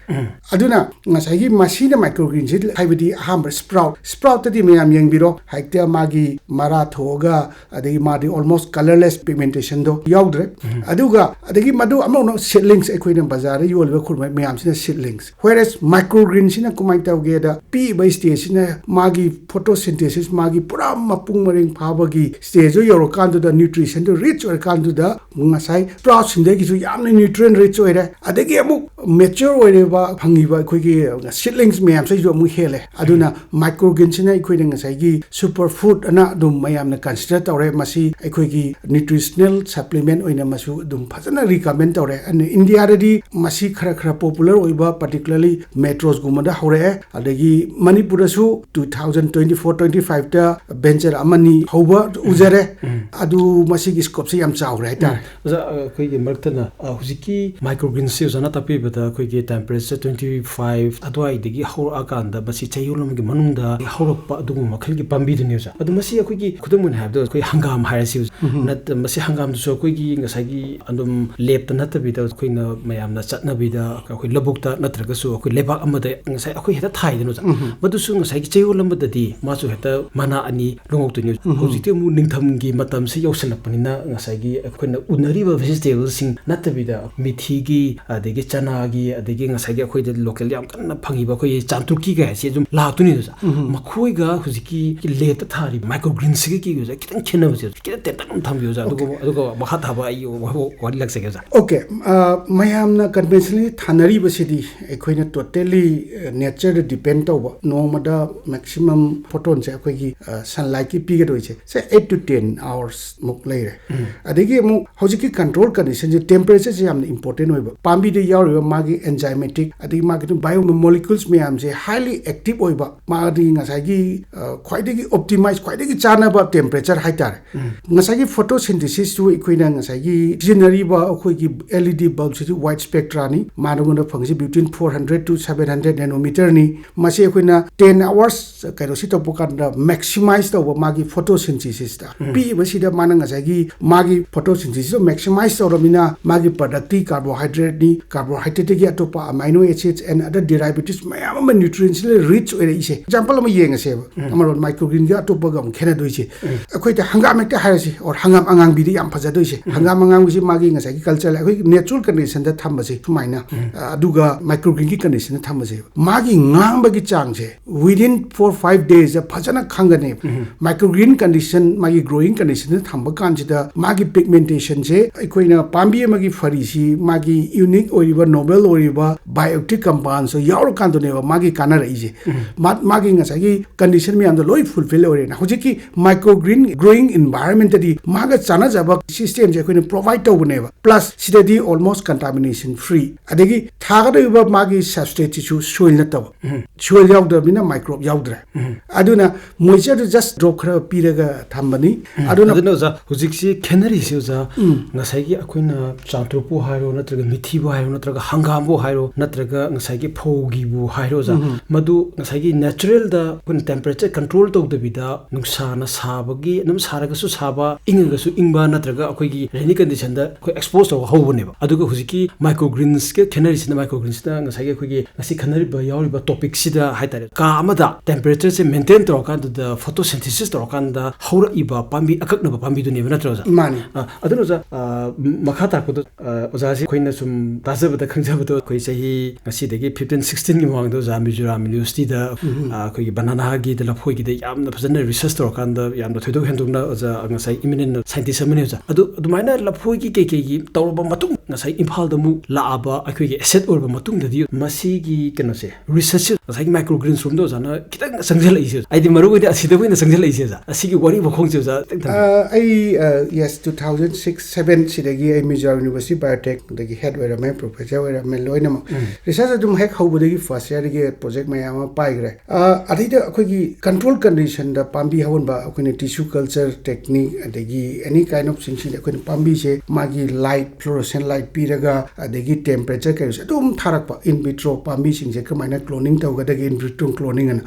ꯑꯗꯨꯅ ꯉꯁꯥꯏꯒꯤ ꯃꯁꯤꯅ microgreen ꯁꯤ, ꯍꯥꯏꯕꯗꯤ ꯑꯍꯥꯟꯕ sprout, sprout ꯇꯗꯤ ꯃꯌꯥꯝ ꯌꯦꯡꯕꯤꯔꯣ, ꯍꯦꯛꯇ ꯃꯥꯒꯤ ꯃꯔꯥ ꯊꯣꯛꯑꯒ ꯑꯗꯒꯤ ꯃꯥꯗꯤ almost colourless pigmentation ꯗꯣ ꯌꯥꯎꯗ꯭ꯔꯦ꯫ ꯑꯗꯨꯒ ꯑꯗꯒꯤ ꯃꯗꯨ ꯑꯃꯨꯛ seedlings ꯑꯩꯈꯣꯏꯅ ꯕꯖꯥꯔꯗ ꯌꯣꯜꯂꯤꯕ ꯈꯨꯔꯃꯩ ꯃꯌꯥꯝꯁꯤꯅ seedlings꯫ Whereas microgreen ꯁꯤꯅ ꯀꯃꯥꯏꯅ ꯇꯧꯒꯦꯗ, ꯄꯤꯛꯏꯕ stage ꯁꯤꯅ ꯃꯥꯒꯤ photosynthesis, ꯃꯥꯒꯤ ꯄꯨꯔꯥ ꯃꯄꯨꯡ ꯃꯔꯩ ꯐꯥꯕꯒꯤ stage ꯗꯣ ꯌꯧꯔꯀꯥꯟꯗꯨꯗ, nutrition ꯗꯣ rich ꯑꯣꯏꯔꯀꯥꯟꯗꯨꯗ, ꯉꯁꯥꯏ sprout ꯁꯤꯡꯗꯒꯤꯁꯨ ꯌꯥꯝꯅ nutrient rich ꯑꯣꯏꯔꯦ꯫ ꯑꯗꯒꯤ ꯑꯃꯨꯛ mature ꯑꯣꯏꯔꯤꯕ ꯐꯪꯉꯤꯕ ꯑꯩꯈꯣꯏꯒꯤ seedlings ꯃꯌꯥꯝꯁꯤꯁꯨ ꯑꯃꯨꯛ ꯍꯦꯜꯂꯦ꯫ ꯑꯗꯨꯅ microgreen ꯁꯤꯅ ꯑꯩꯈꯣꯏꯅ ꯉꯁꯥꯏꯒꯤ super food ꯑꯅ ꯑꯗꯨꯝ ꯃꯌꯥꯝꯅ consider ꯇꯧꯔꯦ꯫ ꯃꯁꯤ ꯑꯩꯈꯣꯏꯒꯤ nutritional supplement ꯑꯣꯏꯅ ꯃꯁꯨ ꯑꯗꯨꯝ ꯐꯖꯅ recommend ꯇꯧꯔꯦ꯫ ꯑꯗꯨꯅ ꯏꯟꯗꯤꯌꯥꯗꯗꯤ ꯃꯁꯤ ꯈꯔ ꯈꯔ popular ꯑꯣꯏꯕ, particularly metros ꯒꯨꯝꯕꯗ ꯍꯧꯔꯛꯑꯦ꯫ ꯑꯗꯒꯤ ꯃꯅꯤꯄꯨꯔꯗꯁꯨ two thousand twenty four twenty five ꯇ venture ꯑꯃꯅꯤ ꯍꯧꯕ ꯎꯖꯔꯦ꯫ ꯑꯗꯨ ꯃꯁꯤꯒꯤ scope ꯁꯦ ꯌꯥꯝ ꯆꯥꯎꯔꯦ ꯍꯥꯏꯇꯥꯔꯦ꯫ ꯑꯣꯖꯥ, ꯑꯩꯈꯣꯏꯒꯤ ꯃꯔꯛꯇꯅ, ꯑ, ꯍꯧꯖꯤꯛꯀꯤ microgreen ꯁꯤ ꯑꯣꯖꯥꯅ ꯇꯥꯛꯄꯤꯕꯗ ꯑꯩꯈꯣꯏꯒꯤ temperature twenty five ꯑꯗꯨꯋꯥꯏꯗꯒꯤ ꯍꯧꯔꯛꯑꯀꯥꯟꯗ ꯃꯁꯤ ꯆꯌꯣꯜ ꯑꯃꯒꯤ ꯃꯅꯨꯡꯗ ꯍꯧꯔꯛꯄ ꯑꯗꯨꯒꯨꯝꯕ ꯃꯈꯜꯒꯤ ꯄꯥꯝꯕꯤꯗꯨꯅꯤ, ꯑꯣꯖꯥ꯫ ꯑꯗꯣ ꯃꯁꯤ ꯑꯩꯈꯣꯏꯒꯤ, ꯈꯨꯗꯝ ꯑꯣꯏꯅ ꯍꯥꯏꯔꯕꯗ, ꯑꯩꯈꯣꯏ ꯍꯪꯒꯥꯝ ꯍꯥꯏꯔꯁꯤ, ꯑꯣꯖꯥ꯫ ꯅꯠꯇ-, ꯃꯁꯤ ꯍꯪꯒꯥꯝꯗꯨꯁꯨ ꯑꯩꯈꯣꯏꯒꯤ ꯉꯁꯥꯏꯒꯤ ꯑꯗꯨꯝ ꯂꯦꯞꯇ ꯅꯠꯇꯕꯤꯗ ꯑꯩꯈꯣꯏꯅ ꯃꯌꯥꯝꯅ ꯆꯠꯅꯕꯤꯗ ꯑꯩꯈꯣꯏ ꯂꯧꯕꯨꯛꯇ ꯅꯠꯇ꯭ꯔꯒꯁꯨ ꯑꯩꯈꯣꯏ ꯂꯩꯕꯥꯛ ꯑꯃꯗ ꯉꯁꯥꯏ ꯑꯩꯈꯣꯏ ꯍꯦꯛꯇ ꯊꯥꯏꯗꯅ, ꯑꯣꯖꯥ꯫ ꯃꯗꯨꯁꯨ ꯉꯁꯥꯏꯒꯤ ꯆꯌꯣꯜ ꯑꯃꯗꯗꯤ ꯃꯥꯁꯨ ꯍꯦꯛꯇ ꯃꯅꯥ ꯑꯅꯤ ꯂꯣꯡꯉꯛꯇꯣꯏꯅꯤ꯫ ꯍꯧꯖꯤꯛꯇꯤ ꯑꯃꯨꯛ ꯅꯤꯡꯊꯝꯒꯤ ꯃꯇꯝꯁꯤ ꯌꯧꯁꯤꯜꯂꯛꯄꯅꯤꯅ ꯉꯁꯥꯏꯒꯤ ꯑꯩꯈꯣꯏꯅ ꯎꯅꯔꯤꯕ vegetable ꯁꯤꯡ ꯅꯠꯇꯕꯤꯗ ꯃꯤꯊꯤꯒꯤ, ꯑꯗꯒꯤ ꯆꯅꯥꯒꯤ, ꯑꯗꯒꯤ ꯉꯁꯥꯏꯒꯤ ꯑꯩꯈꯣꯏꯗ local ꯌꯥꯝ ꯀꯟꯅ ꯐꯪꯉꯤꯕ ꯑꯩꯈꯣꯏꯒꯤ ꯆꯥꯟꯇ꯭ꯔꯨꯛꯀꯤ ꯀꯩ ꯍꯥꯏꯁꯤ ꯑꯗꯨꯝ ꯂꯥꯛꯇꯣꯏꯅꯤ, ꯑꯣꯖꯥ꯫ ꯎꯝ꯫ ꯃꯈꯣꯏꯒ ꯍꯧꯖꯤꯛꯀꯤ ꯂꯦꯞꯇ ꯊꯥꯔꯤꯕ ꯃꯥꯏꯀ꯭ꯔꯣꯒ꯭ꯔꯤꯟꯁꯤꯒ ꯀꯤꯒꯤ ꯑꯣꯖꯥ ꯈꯤꯇꯪ ꯈꯦꯠꯅꯕꯁꯦ ꯑꯣꯖꯥ, ꯈꯤꯇꯪ ꯇꯦꯟꯇꯛ ꯑꯃ ꯊꯝꯕꯤꯌꯨ ꯑꯣꯖꯥ꯫ ꯑꯣꯀꯦ꯫ ꯑꯗꯨꯒ, ꯑꯗꯨꯒ ꯃꯈꯥ ꯊꯥꯕ ꯑꯩ ꯋꯥ-, ꯋꯥꯔꯤ ꯂꯥꯛꯆꯒꯦ ꯑꯣꯖꯥ꯫ ꯑꯣꯀꯦ꯫ ꯑ, ꯃꯌꯥꯝꯅ conventionally ꯊꯥꯅꯔꯤꯕꯁꯤꯗꯤ ꯑꯩꯈꯣꯏꯅ totally, ꯑ, nature-ꯗ depend ꯇꯧꯕ, ꯅꯣꯡꯃꯗ maximum photon-ꯁꯦ ꯑꯩꯈꯣꯏꯒꯤ, ꯑ, sunlight-ꯀꯤ ꯄꯤꯒꯗꯣꯏꯁꯦ ꯁꯦ eight to ten hours ꯃꯨꯛ ꯂꯩꯔꯦ꯫ ꯎꯝ꯫ ꯑꯗꯒꯤ ꯑꯃꯨꯛ ꯍꯧꯖꯤꯛꯀꯤ control condition-ꯁꯦ, temperature-ꯁꯦ ꯌꯥꯝꯅ important ꯑꯣꯏꯕ꯫ ꯄꯥꯝꯕꯤꯗ ꯌꯥꯎꯔꯤꯕ ꯃꯥꯒꯤ enzymatic, ꯑꯗꯒꯤ ꯃꯥꯒꯤ ꯑꯗꯨꯝ bio molecules ꯃꯌꯥꯝꯁꯦ highly active ꯑꯣꯏꯕ, ꯃꯥꯒꯤ ꯉꯁꯥꯏꯒꯤ, ꯑ, ꯈ꯭ꯋꯥꯏꯗꯒꯤ optimize, ꯈ꯭ꯋꯥꯏꯗꯒꯤ ꯆꯥꯟꯅꯕ temperature ꯍꯥꯏꯇꯥꯔꯦ꯫ ꯎꯝ꯫ ꯉꯁꯥꯏꯒꯤ photosynthesis-ꯇꯨ ꯑꯩꯈꯣꯏꯅ ꯉꯁꯥꯏꯒꯤ ꯁꯤꯖꯤꯟꯅꯔꯤꯕ ꯑꯩꯈꯣꯏꯒꯤ L E D bulb-ꯁꯤꯗꯤ wide spectra-ꯅꯤ, ꯃꯥꯅꯉꯣꯟꯗ ꯐꯪꯉꯤꯁꯤ between four hundred to seven hundred nanometer-ꯅꯤ꯫ ꯃꯁꯤ ꯑꯩꯈꯣꯏꯅ ten hours ꯀꯩꯅꯣꯁꯤ ꯇꯧꯕ ꯀꯥꯟꯗ maximize ꯇꯧꯕ ꯃꯥꯒꯤ photosynthesis-ꯇ꯫ ꯎꯝ꯫ ꯄꯤꯛꯏꯕꯁꯤꯗ ꯃꯥꯅ ꯉꯁꯥꯏꯒꯤ ꯃꯥꯒꯤ photosynthesis-ꯇꯣ maximize ꯇꯧꯔꯕꯅꯤꯅ ꯃꯥꯒꯤ product-ꯇꯤ carbohydrate-ꯅꯤ, carbohydrate-ꯇꯒꯤ ꯑꯇꯣꯞꯄ amino acids and other derivatives ꯃꯌꯥꯝ ꯑꯃ nutrients-ꯅ rich ꯑꯣꯏꯔꯛꯏꯁꯦ꯫ Example ꯑꯃ ꯌꯦꯡꯉꯁꯦꯕ꯫ ꯎꯝ꯫ ꯑꯃꯔꯣꯝ microgreen-ꯒ ꯑꯇꯣꯞꯄꯒ ꯑꯃꯨꯛ ꯈꯦꯠꯅꯗꯣꯏꯁꯦ꯫ ꯎꯝ꯫ ꯑꯩꯈꯣꯏꯗ ꯍꯪꯒꯥꯝ ꯍꯦꯛꯇ ꯍꯥꯏꯔꯁꯤ, or ꯍꯪꯒꯥꯝ ꯑꯉꯥꯡꯕꯤꯗ ꯌꯥꯝ ꯐꯖꯗꯣꯏꯁꯦ꯫ ꯎꯝ꯫ ꯍꯪꯒꯥꯝ ꯑꯉꯥꯡꯕꯤꯁꯤ ꯃꯥꯒꯤ ꯉꯁꯥꯏꯒꯤ culture ꯑꯩꯈꯣꯏꯒꯤ natural condition-ꯗ ꯊꯝꯕꯁꯦ ꯁꯨꯃꯥꯏꯅ, ꯎꯝ꯫ ꯑ, ꯑꯗꯨꯒ microgreen-ꯒꯤ condition-ꯗ ꯊꯝꯕꯁꯦ, ꯃꯥꯒꯤ ꯉꯥꯡꯕꯒꯤ ꯆꯥꯡꯁꯦ within four five days-ꯗ ꯐꯖꯅ ꯈꯪꯒꯅꯦꯕ꯫ ꯎꯝ꯫ Microgreen condition, ꯃꯥꯒꯤ growing condition-ꯗ ꯊꯝꯕ ꯀꯥꯟꯁꯤꯗ ꯃꯥꯒꯤ pigmentation-ꯁꯦ ꯑꯩꯈꯣꯏꯅ ꯄꯥꯝꯕꯤ ꯑꯃꯒꯤ ꯐꯔꯤꯁꯤ ꯃꯥꯒꯤ unique ꯑꯣꯏꯔꯤꯕ, novel ꯑꯣꯏꯔꯤꯕ bioactive compounds-ꯇꯣ ꯌꯥꯎꯔꯀꯥꯟꯗꯅꯦꯕ ꯃꯥꯒꯤ ꯀꯥꯟꯅꯔꯛꯏꯁꯦ꯫ ꯎꯝ꯫ ꯃꯥ-, ꯃꯥꯒꯤ ꯉꯁꯥꯏꯒꯤ condition ꯃꯌꯥꯝꯗꯣ ꯂꯣꯏ fulfill ꯑꯣꯏꯔꯦꯅ꯫ ꯍꯧꯖꯤꯛꯀꯤ microgreen growing environment-ꯇꯗꯤ ꯃꯥꯒ ꯆꯥꯟꯅꯖꯕ system-ꯁꯦ ꯑꯩꯈꯣꯏꯅ provide ꯇꯧꯕꯅꯦꯕ꯫ Plus ꯁꯤꯗꯗꯤ almost contamination free꯫ ꯑꯗꯒꯤ ꯊꯥꯒꯗꯧꯔꯤꯕ ꯃꯥꯒꯤ substrate-ꯁꯤꯁꯨ soil ꯅꯠꯇꯕ꯫ ꯎꯝ꯫ Soil ꯌꯥꯎꯗ꯭ꯔꯕꯅꯤꯅ microbe ꯌꯥꯎꯗ꯭ꯔꯦ꯫ ꯎꯝ꯫ ꯑꯗꯨꯅ moisture-ꯗꯨ just drop ꯈꯔ ꯄꯤꯔꯒ ꯊꯝꯕꯅꯤ꯫ ꯎꯝ꯫ ꯑꯗꯨꯅ ꯑꯗꯨꯅ ꯑꯣꯖꯥ, ꯍꯧꯖꯤꯛꯁꯤ ꯈꯦꯠꯅꯔꯤꯁꯦ ꯑꯣꯖꯥ, ꯎꯝ꯫ ꯉꯁꯥꯏꯒꯤ ꯑꯩꯈꯣꯏꯅ ꯆꯥꯟꯇ꯭ꯔꯨꯛꯄꯨ ꯍꯥꯏꯔꯣ, ꯅꯠꯇ꯭ꯔꯒ ꯃꯤꯊꯤꯕꯨ ꯍꯥꯏꯔꯣ, ꯅꯠꯇ꯭ꯔꯒ ꯍꯪꯒꯥꯝꯕꯨ ꯍꯥꯏꯔꯣ, ꯅꯠꯇ꯭ꯔꯒ ꯉꯁꯥꯏꯒꯤ ꯐꯧꯒꯤꯕꯨ ꯍꯥꯏꯔꯣ ꯑꯣꯖꯥ, ꯎꯝ꯫ ꯃꯗꯨ ꯉꯁꯥꯏꯒꯤ natural-ꯗ ꯑꯩꯈꯣꯏꯅ temperature control ꯇꯧꯗꯕꯤꯗ ꯅꯨꯡꯁꯥꯅ ꯁꯥꯕꯒꯤ, ꯑꯗꯨꯝ ꯁꯥꯔꯒꯁꯨ ꯁꯥꯕ, ꯏꯪꯉꯒꯁꯨ ꯏꯪꯕ, ꯅꯠꯇ꯭ꯔꯒ ꯑꯩꯈꯣꯏꯒꯤ rainy condition-ꯗ ꯑꯩꯈꯣꯏ expose ꯇꯧꯕ ꯍꯧꯕꯅꯦꯕ꯫ ꯑꯗꯨꯒ ꯍꯧꯖꯤꯛꯀꯤ microgreens-ꯀ ꯈꯦꯠꯅꯔꯤꯁꯤꯅ, microgreens-ꯅ ꯉꯁꯥꯏꯒꯤ ꯑꯩꯈꯣꯏꯒꯤ ꯉꯁꯤ ꯈꯟꯅꯔꯤꯕ ꯌꯥꯎꯔꯤꯕ topic-ꯁꯤꯗ ꯍꯥꯏꯇꯥꯔꯦ, ꯀꯥ ꯑꯃꯗ temperature-ꯁꯦ maintain ꯇꯧꯔꯀꯥꯟꯗꯨꯗ photosynthesis ꯇꯧꯔꯀꯥꯟꯗ ꯍꯧꯔꯛꯏꯕ ꯄꯥꯝꯕꯤ, ꯑꯀꯛꯅꯕ ꯄꯥꯝꯕꯤꯗꯨꯅꯦꯕ, ꯅꯠꯇ꯭ꯔꯣ ꯑꯣꯖꯥ? ꯃꯥꯅꯤ꯫ ꯑ, ꯑꯗꯨꯅ ꯑꯣꯖꯥ, ꯑ, ꯃꯈꯥ ꯇꯥꯔꯛꯄꯗꯣ, ꯑ, ꯑꯣꯖꯥꯁꯤ ꯑꯩꯈꯣꯏꯅ ꯁꯨꯝ ꯇꯥꯖꯕꯗ, ꯈꯪꯖꯕꯗ, ꯑꯩꯈꯣꯏ ꯆꯍꯤ ꯉꯁꯤꯗꯒꯤ fifteen sixteen-ꯒꯤ ꯃꯃꯥꯡꯗ ꯑꯣꯖꯥ ꯃꯤꯖꯣꯔꯥꯝ University-ꯗ, ꯎꯝ꯫ ꯑꯩꯈꯣꯏꯒꯤ ꯕꯅꯥꯅꯥꯒꯤꯗ, ꯂꯐꯣꯏꯒꯤꯗ ꯌꯥꯝꯅ ꯐꯖꯅ ꯔꯤꯁꯔꯁ ꯇꯧꯔꯀꯥꯟꯗ ꯌꯥꯝꯅ ꯊꯣꯏꯗꯣꯛ ꯍꯦꯟꯗꯣꯛꯅ ꯑꯣꯖꯥ ꯉꯁꯥꯏ ꯏꯃꯤꯅꯦꯟ ꯁꯥꯏꯟꯇꯤꯁ ꯑꯃꯅꯤ ꯑꯣꯖꯥ꯫ ꯑꯗꯨ ꯑꯗꯨꯃꯥꯏꯅ ꯂꯐꯣꯏꯒꯤ ꯀꯩꯀꯩꯒꯤ ꯇꯧꯔꯕ ꯃꯇꯨꯡ ꯉꯁꯥꯏ ꯏꯝꯐꯥꯜꯗ ꯑꯃꯨꯛ ꯂꯥꯛꯑꯕ ꯑꯩꯈꯣꯏꯒꯤ ꯑꯦꯁꯦꯠ ꯑꯣꯏꯔꯕ ꯃꯇꯨꯡꯗꯗꯤ ꯃꯁꯤꯒꯤ ꯀꯩꯅꯣꯁꯦ, ꯔꯤꯁꯔꯁꯁꯦ ꯉꯁꯥꯏꯒꯤ ꯃꯥꯏꯀ꯭ꯔꯣ ꯒ꯭ꯔꯤꯟꯁ ꯔꯣꯝꯗ ꯑꯣꯖꯥꯅ ꯈꯤꯇꯪ ꯆꯪꯁꯤꯜꯂꯛꯏꯁꯦ, ꯍꯥꯏꯗꯤ ꯃꯔꯨ ꯑꯣꯏꯅ ꯑꯁꯤꯗ ꯑꯣꯏꯅ ꯆꯪꯁꯤꯜꯂꯛꯏꯁꯦ ꯑꯣꯖꯥ, ꯑꯁꯤꯒꯤ ꯋꯥꯔꯤ ꯃꯈꯣꯡꯁꯦ ꯑꯣꯖꯥ ꯈꯤꯇꯪ ꯊꯝꯕꯤꯌꯨ꯫ ꯑ, ꯑꯩ yes, two thousand six seven ꯁꯤꯗꯒꯤ ꯑꯩ ꯃꯤꯖꯣꯔꯥꯝ ꯌꯨꯅꯤꯚꯔꯁꯤꯇꯤ ꯕꯥꯏꯑꯣꯇꯦꯛꯇꯒꯤ ꯍꯦꯗ ꯑꯣꯏꯔꯝꯃꯦ, ꯄ꯭ꯔꯣꯐꯦꯁꯔ ꯑꯣꯏꯔꯝꯃꯦ, ꯂꯣꯏꯅꯃꯛ ꯔꯤꯁꯔꯁ ꯑꯗꯨꯝ ꯍꯦꯛ ꯍꯧꯕꯗꯒꯤ ꯐꯥꯔꯁ ꯌꯥꯔꯗꯒꯤ ꯄ꯭ꯔꯣꯖꯦꯛ ꯃꯌꯥꯝ ꯑꯃ ꯄꯥꯏꯈ꯭ꯔꯦ꯫ ꯑ, ꯑꯗꯩꯗ ꯑꯩꯈꯣꯏꯒꯤ ꯀꯟꯇ꯭ꯔꯣꯜ ꯀꯟꯗꯤꯁꯟꯗ ꯄꯥꯝꯕꯤ ꯍꯧꯍꯟꯕ, ꯑꯩꯈꯣꯏꯅ ꯇꯤꯁꯨ ꯀꯜꯆꯔ ꯇꯦꯛꯅꯤꯛ ꯑꯗꯒꯤ ꯑꯦꯅꯤ ꯀꯥꯏꯟ ꯑꯣꯐ ꯁꯤꯡꯁꯤꯗ ꯑꯩꯈꯣꯏꯅ ꯄꯥꯝꯕꯤꯁꯦ ꯃꯥꯒꯤ ꯂꯥꯏꯠ, ꯐ꯭ꯂꯣꯔꯣꯁꯦꯟ ꯂꯥꯏꯠ ꯄꯤꯔꯒ, ꯑꯗꯒꯤ ꯇꯦꯝꯄꯔꯦꯆꯔ ꯀꯩꯁꯦ ꯑꯗꯨꯝ ꯊꯥꯔꯛꯄ, ꯏꯟ ꯚꯤꯇ꯭ꯔꯣ ꯄꯥꯝꯕꯤꯁꯤꯡꯁꯦ ꯀꯃꯥꯏꯅ ꯀ꯭ꯂꯣꯅꯤꯡ ꯇꯧꯒꯗꯒꯦ, ꯏꯟ ꯚꯤꯇ꯭ꯔꯣ ꯀ꯭ꯂꯣꯅꯤꯡ ꯑꯅ꯫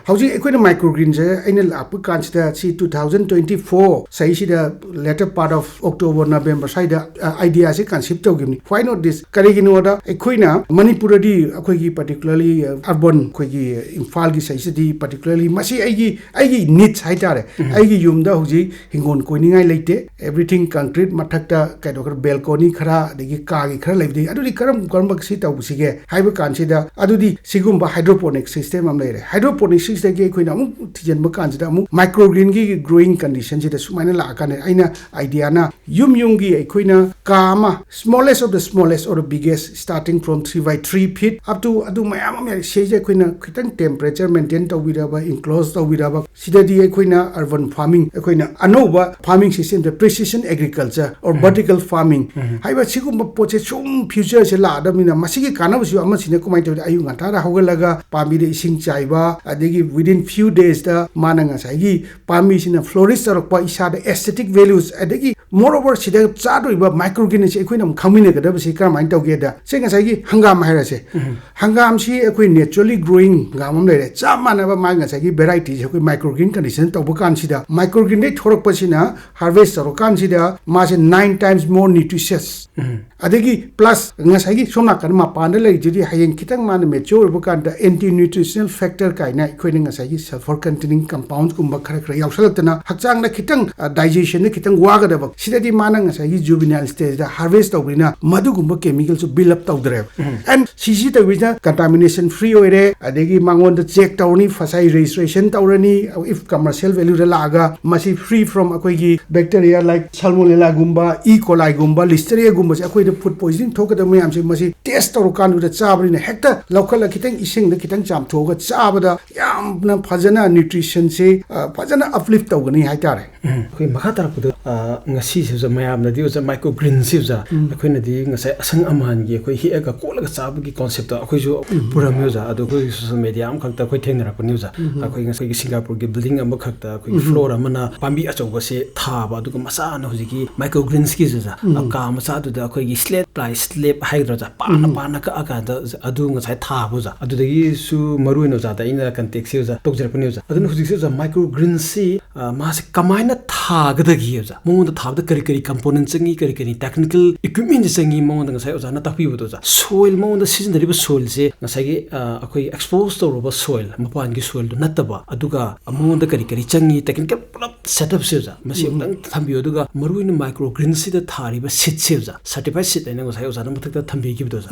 ꯍꯧꯖꯤꯛ ꯑꯩꯈꯣꯏꯅ ꯃꯥꯏꯀ꯭ꯔꯣ ꯒ꯭ꯔꯤꯟꯁꯦ ꯑꯩꯅ ꯂꯥꯛꯄ ꯀꯥꯟꯁꯤꯗ ꯁꯤ ꯇꯨ ꯊꯥꯎꯖꯟ ꯇ꯭ꯋꯦꯟꯇꯤ ꯐꯣꯔ ꯆꯍꯤꯁꯤꯗ, later part of October, November ꯁ꯭ꯋꯥꯏꯗ ꯑꯥꯏꯗꯤꯌꯥꯁꯦ ꯀꯟꯁꯤꯞ ꯇꯧꯈꯤꯕꯅꯤ꯫ ꯋꯥꯏ ꯅꯣꯠ ꯗꯤꯁ? ꯀꯔꯤꯒꯤꯅꯣꯗ, ꯑꯩꯈꯣꯏꯅ ꯃꯅꯤꯄꯨꯔꯗꯗꯤ ꯑꯩꯈꯣꯏꯒꯤ ꯄꯥꯔꯇꯤꯀꯨꯂꯔꯂꯤ ꯑꯔꯕꯟ, ꯑꯩꯈꯣꯏꯒꯤ ꯏꯝꯐꯥꯜꯒꯤ ꯁꯥꯏꯠꯁꯤꯗꯤ ꯄꯥꯔꯇꯤꯀꯨꯂꯔꯂꯤ ꯃꯁꯤ ꯑꯩꯒꯤ, ꯑꯩꯒꯤ ꯅꯤꯠꯁ ꯍꯥꯏꯇꯥꯔꯦ꯫ ꯑꯩꯒꯤ ꯌꯨꯝꯗ ꯍꯧꯖꯤꯛ ꯍꯤꯡꯒꯣꯜ ꯀꯣꯏꯅꯤꯡꯉꯥꯏ ꯂꯩꯇꯦ, ꯑꯦꯚ꯭ꯔꯤꯊꯤꯡ ꯀꯪꯀ꯭ꯔꯤꯠ ꯃꯊꯛꯇ ꯀꯩꯅꯣ ꯈꯔ, ꯕꯦꯜꯀꯣꯅꯤ ꯈꯔ, ꯑꯗꯒꯤ ꯀꯥꯒꯤ ꯈꯔ ꯂꯩꯕꯗꯒꯤ, ꯑꯗꯨꯗꯤ ꯀꯔꯝ ꯀꯔꯝꯕ ꯁꯤ ꯇꯧꯕꯁꯤꯒꯦ ꯍꯥꯏꯕ ꯀꯥꯟꯁꯤꯗ, ꯑꯗꯨꯗꯤ ꯁꯤꯒꯨꯝꯕ ꯍꯥꯏꯗ꯭ꯔꯣꯄꯣꯅꯤꯛ ꯁꯤꯁꯇꯦꯝ ꯑꯃ ꯂꯩꯔꯦ꯫ ꯍꯥꯏꯗ꯭ꯔꯣꯄꯣꯅꯤꯛ ꯁꯤꯁꯇꯦꯝꯒꯤ ꯑꯩꯈꯣꯏꯅ ꯑꯃꯨꯛ ꯊꯤꯖꯤꯟꯕ ꯀꯥꯟꯁꯤꯗ ꯑꯃꯨꯛ ꯃꯥꯏꯀ꯭ꯔꯣ ꯒ꯭ꯔꯤꯟꯒꯤ ꯒ꯭ꯔꯣꯋꯤꯡ ꯀꯟꯗꯤꯁꯟꯁꯤꯗ ꯁꯨꯃꯥꯏꯅ ꯂꯥꯛꯑꯀꯥꯟꯗ ꯑꯩꯅ ꯑꯥꯏꯗꯤꯌꯥꯅ ꯌꯨꯝ ꯌꯨꯝꯒꯤ ꯑꯩꯈꯣꯏꯅ ꯀꯥ ꯑꯃ, smallest of the smallest or the biggest, starting from three by three feet up to ꯑꯗꯨ ꯃꯌꯥꯝ ꯑꯃ ꯂꯩꯔꯦ꯫ ꯁꯤꯁꯦ ꯑꯩꯈꯣꯏꯅ ꯈꯤꯇꯪ ꯇꯦꯝꯄꯔꯦꯆꯔ ꯃꯦꯟꯇꯦꯟ ꯇꯧꯕꯤꯔꯕ, ꯏꯟꯀ꯭ꯂꯣꯖ ꯇꯧꯕꯤꯔꯕ, ꯁꯤꯗꯗꯤ ꯑꯩꯈꯣꯏꯅ ꯑꯔꯕꯟ ꯐꯥꯔꯃꯤꯡ, ꯑꯩꯈꯣꯏꯅ ꯑꯅꯧꯕ ꯐꯥꯔꯃꯤꯡ ꯁꯤꯁꯇꯦꯝꯗ precision agriculture or vertical farming ꯍꯥꯏꯕ ꯁꯤꯒꯨꯝꯕ ꯄꯣꯠꯁꯦ ꯁꯨꯝ ꯐ꯭ꯌꯨꯆꯔꯁꯦ ꯂꯥꯛꯑꯗꯕꯅꯤꯅ, ꯃꯁꯤꯒꯤ ꯀꯥꯟꯅꯕꯁꯤ ꯑꯃꯁꯤꯅ ꯀꯃꯥꯏꯅ ꯇꯧꯔꯤ? ꯑꯌꯨꯛ ꯉꯟꯇꯥꯗ ꯍꯧꯒꯠꯂꯒ ꯄꯥꯝꯕꯤꯗ ꯏꯁꯤꯡ ꯆꯥꯏꯕ, ꯑꯗꯒꯤ within few daysꯇ ꯃꯥꯅ ꯉꯁꯥꯏꯒꯤ ꯄꯥꯝꯕꯤꯁꯤꯅ ꯐ꯭ꯂꯣꯔꯤꯁ ꯇꯧꯔꯛꯄ, ꯏꯁꯥꯗ aesthetic values, ꯑꯗꯒꯤ moreover ꯁꯤꯗ ꯆꯥꯗꯣꯔꯤꯕ ꯃꯥꯏꯀ꯭ꯔꯣ ꯒ꯭ꯔꯤꯟ ꯑꯁꯤ ꯑꯩꯈꯣꯏꯅ ꯑꯃꯨꯛ ꯈꯪꯃꯤꯟꯅꯒꯗꯕꯁꯤ ꯀꯔꯝꯍꯥꯏꯅ ꯇꯧꯒꯦꯗ, ꯁꯤ ꯉꯁꯥꯏꯒꯤ ꯍꯪꯒꯥꯝ ꯍꯥꯏꯔꯁꯦ, ꯍꯪꯒꯥꯝꯁꯤ ꯑꯩꯈꯣꯏ naturally growing ꯍꯪꯒꯥꯝ ꯑꯃ ꯂꯩꯔꯦ꯫ ꯆꯞ ꯃꯥꯟꯅꯕ ꯃꯥꯒꯤ ꯉꯁꯥꯏꯒꯤ ꯚꯦꯔꯥꯏꯇꯤꯁꯦ ꯑꯩꯈꯣꯏ ꯃꯥꯏꯀ꯭ꯔꯣ ꯒ꯭ꯔꯤꯟ ꯀꯟꯗꯤꯁꯟ ꯇꯧꯕ ꯀꯥꯟꯁꯤꯗ, ꯃꯥꯏꯀ꯭ꯔꯣ ꯒ꯭ꯔꯤꯟꯗꯩ ꯊꯣꯛꯂꯛꯄꯁꯤꯅ ꯍꯥꯔꯚꯦꯁ ꯇꯧꯔꯀꯥꯟꯁꯤꯗ ꯃꯥꯁꯦ nine times more nutritious ꯑꯗꯒꯤ plus ꯉꯁꯥꯏꯒꯤ ꯁꯣꯝ ꯅꯥꯀꯟ ꯃꯄꯥꯟꯗ ꯂꯩꯔꯤꯗꯨꯗꯤ ꯍꯌꯦꯡ ꯈꯤꯇꯪ ꯃꯥꯅ mature ꯑꯣꯏꯕ ꯀꯥꯟꯗ anti nutritional factor ꯀꯥꯏꯅ ꯑꯩꯈꯣꯏꯅ ꯉꯁꯥꯏꯒꯤ sulfur containing compounds ꯀꯨꯝꯕ ꯈꯔ ꯈꯔ ꯌꯥꯎꯁꯜꯂꯛꯇꯅ ꯍꯛꯆꯥꯡꯗ ꯈꯤꯇꯪ digestionꯗ ꯈꯤꯇꯪ ꯋꯥꯒꯗꯕ, ꯁꯤꯗꯗꯤ ꯃꯥꯅ ꯉꯁꯥꯏꯒꯤ juvenile stageꯗ harvest ꯇꯧꯕꯅꯤꯅ ꯃꯗꯨꯒꯨꯝꯕ chemicalꯁꯨ build up ꯇꯧꯗ꯭ꯔꯦꯕ꯫ And ꯁꯤꯁꯤ ꯇꯧꯕꯁꯤꯅ contamination free ꯑꯣꯏꯔꯦ, ꯑꯗꯒꯤ ꯃꯉꯣꯟꯗ check ꯇꯧꯔꯅꯤ, ꯉꯁꯥꯏ registration ꯇꯧꯔꯅꯤ, if commercial valueꯗ ꯂꯥꯛꯑꯒ ꯃꯁꯤ free from ꯑꯩꯈꯣꯏꯒꯤ bacteria like salmonellaꯒꯨꯝꯕ, E coliꯒꯨꯝꯕ, listeriaꯒꯨꯝꯕꯁꯦ, ꯑꯩꯈꯣꯏꯗ food poisoning ꯊꯣꯛꯀꯗꯕ ꯃꯌꯥꯝꯁꯦ ꯃꯁꯤ test ꯇꯧꯔꯀꯥꯟꯗꯨꯗ ꯆꯥꯕꯅꯤꯅ ꯍꯦꯛꯇ ꯂꯧꯈꯠꯂ ꯈꯤꯇꯪ ꯏꯁꯤꯡꯗ ꯈꯤꯇꯪ ꯆꯥꯝꯊꯣꯛꯑꯒ ꯆꯥꯕꯗ ꯌꯥꯝꯅ ꯐꯖꯅ nutritionꯁꯦ, ꯑ, ꯐꯖꯅ uplift ꯇꯧꯒꯅꯤ ꯍꯥꯏꯇꯥꯔꯦ꯫ ꯑꯩꯈꯣꯏ ꯃꯈꯥ ꯇꯥꯔꯛꯄꯗ, ꯑ, ꯉꯁꯤꯁꯦ ꯑꯣꯖꯥ, ꯃꯌꯥꯝꯅꯗꯤ ꯑꯣꯖꯥ microgreenꯁꯦ ꯑꯣꯖꯥ, ꯑꯩꯈꯣꯏꯅꯗꯤ ꯉꯁꯥꯏ ꯑꯁꯪ ꯑꯃꯥꯟꯒꯤ ꯑꯩꯈꯣꯏ ꯍꯦꯛꯑꯒ ꯀꯣꯠꯂꯒ ꯆꯥꯕꯒꯤ conceptꯇꯣ ꯑꯩꯈꯣꯏꯁꯨ ꯄꯨꯔꯝꯃꯦ ꯑꯣꯖꯥ꯫ ꯑꯗꯣ ꯑꯩꯈꯣꯏ social media ꯑꯃꯈꯛꯇ ꯑꯩꯈꯣꯏ ꯊꯦꯡꯅꯔꯛꯄꯅꯤ ꯑꯣꯖꯥ꯫ ꯑꯩꯈꯣꯏ ꯉꯁꯥꯏꯒꯤ ꯁꯤꯡꯒꯥꯄꯨꯔꯒꯤ building ꯑꯃꯈꯛꯇ ꯑꯩꯈꯣꯏꯒꯤ floor ꯑꯃꯅ ꯄꯥꯝꯕꯤ ꯑꯆꯧꯕꯁꯦ ꯊꯥꯕ, ꯑꯗꯨꯒ ꯃꯆꯥꯅ ꯍꯧꯖꯤꯛꯀꯤ microgreenꯁꯀꯤꯁꯦ ꯑꯣꯖꯥ, ꯑ, ꯀꯥ ꯃꯆꯥꯗꯨꯗ ꯑꯩꯈꯣꯏꯒꯤ slab, ply slab ꯍꯥꯏꯒꯗ꯭ꯔꯥ ꯑꯣꯖꯥ, ꯄꯥꯅ ꯄꯥꯅ ꯀꯛꯑꯀꯥꯟꯗ ꯑꯗꯨ ꯉꯁꯥꯏ ꯊꯥꯕ ꯑꯣꯖꯥ꯫ ꯑꯗꯨꯗꯒꯤꯁꯨ ꯃꯔꯨ ꯑꯣꯏꯅ ꯑꯣꯖꯥꯗ ꯑꯩꯅ contactꯁꯦ ꯑꯣꯖꯥ ꯇꯧꯖꯔꯛꯄꯅꯦ ꯑꯣꯖꯥ꯫ ꯑꯗꯨꯅ ꯍꯧꯖꯤꯛꯁꯦ ꯑꯣꯖꯥ microgreenꯁꯤ, ꯑ, ꯃꯥꯁꯦ ꯀꯃꯥꯏꯅ ꯊꯥꯒꯗꯒꯦ ꯑꯣꯖꯥ? ꯃꯉꯣꯟꯗ ꯊꯥꯕꯗ ꯀꯔꯤ ꯀꯔꯤ component ꯆꯪꯉꯤ, ꯀꯔꯤ ꯀꯔꯤ technical equipmentꯁꯦ ꯆꯪꯉꯤ, ꯃꯉꯣꯟꯗ ꯉꯁꯥꯏ ꯑꯣꯖꯥꯅ ꯇꯥꯛꯄꯤꯕꯗꯣ ꯑꯣꯖꯥ꯫ Soil, ꯃꯉꯣꯟꯗ ꯁꯤꯖꯤꯟꯅꯔꯤꯕ soilꯁꯦ ꯉꯁꯥꯏꯒꯤ, ꯑ, ꯑꯩꯈꯣꯏ expose ꯇꯧꯔꯕ soil, ꯃꯄꯥꯟꯒꯤ soilꯗꯨ ꯅꯠꯇꯕ, ꯑꯗꯨꯒ ꯃꯉꯣꯟꯗ ꯀꯔꯤ ꯀꯔꯤ ꯆꯪꯉꯤ, technical ꯄꯨꯂꯞ setupꯁꯦ ꯑꯣꯖꯥ, ꯃꯁꯤ ꯑꯃꯨꯛꯇꯪ ꯊꯝꯕꯤꯌꯨ꯫ ꯑꯗꯨꯒ ꯃꯔꯨꯑꯣꯏꯅ microgreenꯁꯤꯗ ꯊꯥꯔꯤꯕ seedꯁꯦ ꯑꯣꯖꯥ, certified seed ꯍꯥꯏꯅ ꯉꯁꯥꯏ ꯑꯣꯖꯥꯅ ꯃꯊꯛꯇ ꯊꯝꯕꯤꯈꯤꯕꯗꯣ ꯑꯣꯖꯥ꯫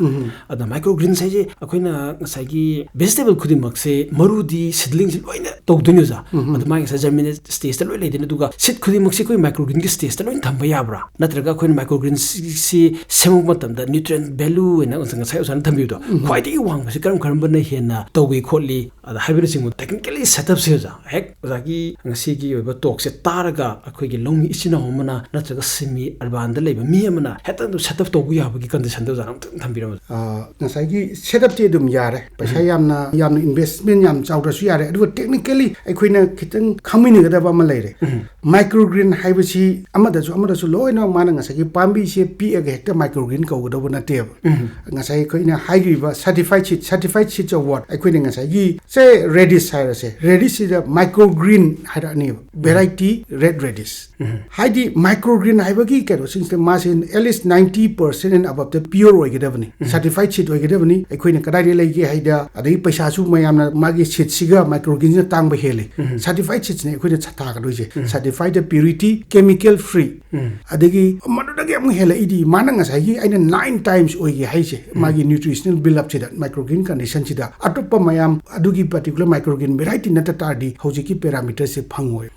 ꯑꯗ microgreens ꯍꯥꯏꯁꯦ ꯑꯩꯈꯣꯏꯅ ꯉꯁꯥꯏꯒꯤ vegetable ꯈꯨꯗꯤꯡꯃꯛꯁꯦ ꯃꯔꯨꯗꯤ seedlingꯁꯦ ꯂꯣꯏꯅ ꯇꯧꯗꯣꯏꯅꯤ ꯑꯣꯖꯥ꯫ ꯑꯗ ꯃꯥꯒꯤ ꯉꯁꯥꯏ germinate stageꯇ ꯂꯣꯏ ꯂꯩꯗꯣꯏꯅꯤ, ꯑꯗꯨꯒ seed ꯈꯨꯗꯤꯡꯃꯛꯁꯦ ꯑꯩꯈꯣꯏ microgreenꯒꯤ stageꯇ ꯂꯣꯏꯅ ꯊꯝꯕ ꯌꯥꯕ꯭ꯔꯥ? ꯅꯠꯇ꯭ꯔꯒ ꯑꯩꯈꯣꯏꯅ microgreenꯁꯤ ꯁꯦꯝꯃꯛꯄ ꯃꯇꯝꯗ nutrient value ꯍꯥꯏꯅ ꯉꯁꯥꯏ ꯑꯣꯖꯥꯅ ꯊꯝꯕꯤꯕꯗꯣ, ꯈ꯭ꯋꯥꯏꯗꯒꯤ ꯋꯥꯡꯕꯁꯤ ꯀꯔꯝ ꯀꯔꯝꯕꯅ ꯍꯦꯟꯅ ꯇꯧꯏ ꯈꯣꯠꯂꯤ, ꯑꯗ ꯍꯥꯏꯕꯅꯆꯤꯡꯕ technically setupꯁꯦ ꯑꯣꯖꯥ, ꯍꯦꯛ ꯑꯣꯖꯥꯒꯤ ꯉꯁꯤꯒꯤ ꯑꯣꯏꯕ talkꯁꯦ ꯇꯥꯔꯒ ꯑꯩꯈꯣꯏꯒꯤ ꯂꯧꯃꯤ ꯏꯆꯤꯟ ꯏꯅꯥꯎ ꯑꯃꯅ ꯅꯠꯇ꯭ꯔꯒ semi urbanꯗ ꯂꯩꯕ ꯃꯤ ꯑꯃꯅ ꯍꯦꯛꯇ ꯑꯗꯨꯝ setup ꯇꯧꯕ ꯌꯥꯕꯒꯤ conditionꯗ ꯑꯣꯖꯥꯅ ꯑꯃꯨꯛꯇꯪ ꯊꯝꯕꯤꯔꯝꯃꯣ꯫ ꯑ, ꯉꯁꯥꯏꯒꯤ setupꯇꯤ ꯑꯗꯨꯝ ꯌꯥꯔꯦ, ꯄꯩꯁꯥ ꯌꯥꯝꯅ, ꯌꯥꯝꯅ investment ꯌꯥꯝ ꯆꯥꯎꯗ꯭ꯔꯁꯨ ꯌꯥꯔꯦ, ꯑꯗꯨꯒ technically ꯑꯩꯈꯣꯏꯅ ꯈꯤꯇꯪ ꯈꯪꯃꯤꯟꯅꯒꯗꯕ ꯑꯃ ꯂꯩꯔꯦ꯫ Microgreen ꯍꯥꯏꯕꯁꯤ ꯑꯃꯗꯁꯨ ꯑꯃꯗꯁꯨ ꯂꯣꯏꯅꯃꯛ ꯃꯥꯅ ꯉꯁꯥꯏꯒꯤ ꯄꯥꯝꯕꯤꯁꯦ ꯄꯤꯛꯑꯒ ꯍꯦꯛꯇ microgreen ꯀꯧꯒꯗꯧꯕ ꯅꯠꯇꯦꯕ꯫ ꯉꯁꯥꯏ ꯑꯩꯈꯣꯏꯅ ꯍꯥꯏꯈ꯭ꯔꯤꯕ certified seed, certified seeds of what? ꯑꯩꯈꯣꯏꯅ ꯉꯁꯥꯏꯒꯤ, say, radish ꯍꯥꯏꯔꯁꯦ, radishꯁꯤꯗ microgreen ꯍꯥꯏꯔꯛꯑꯅꯦꯕ, variety variety red radish. ꯍꯥꯏꯗꯤ microgreen ꯍꯥꯏꯕꯒꯤ ꯀꯩꯅꯣꯁꯤꯡꯁꯤꯗ ꯃꯥꯁꯦ at least ninety percent and above ꯇ pure ꯑꯣꯏꯒꯗꯕꯅꯤ, certified seed ꯑꯣꯏꯒꯗꯕꯅꯤ꯫ ꯑꯩꯈꯣꯏꯅ ꯀꯗꯥꯏꯗ ꯂꯩꯒꯦ ꯍꯥꯏꯗ, ꯑꯗꯒꯤ ꯄꯩꯁꯥꯁꯨ ꯃꯌꯥꯝꯅ ꯃꯥꯒꯤ seed ꯁꯤꯒ microgreen ꯁꯤꯅ ꯇꯥꯡꯕ ꯍꯦꯜꯂꯤ꯫ Certified seed ꯁꯤꯅ ꯑꯩꯈꯣꯏꯅ ꯊꯥꯒꯗꯣꯏꯁꯦ꯫ Certified ꯗ purity, chemical free꯫ ꯑꯗꯒꯤ ꯃꯗꯨꯗꯒꯤ ꯑꯃꯨꯛ ꯍꯦꯜꯂꯛꯏꯗꯤ ꯃꯥꯅ ꯉꯁꯥꯏꯒꯤ ꯑꯩꯅ nine times ꯑꯣꯏꯒꯦ ꯍꯥꯏꯁꯦ, ꯃꯥꯒꯤ nutritional build up ꯁꯤꯗ, microgreen condition ꯁꯤꯗ ꯑꯇꯣꯞꯄ ꯃꯌꯥꯝ ꯑꯗꯨꯒꯤ particular microgreen variety ꯅꯠꯇ ꯇꯥꯔꯗꯤ ꯍꯧꯖꯤꯛꯀꯤ parameter ꯁꯦ ꯐꯪꯉꯣꯏ꯫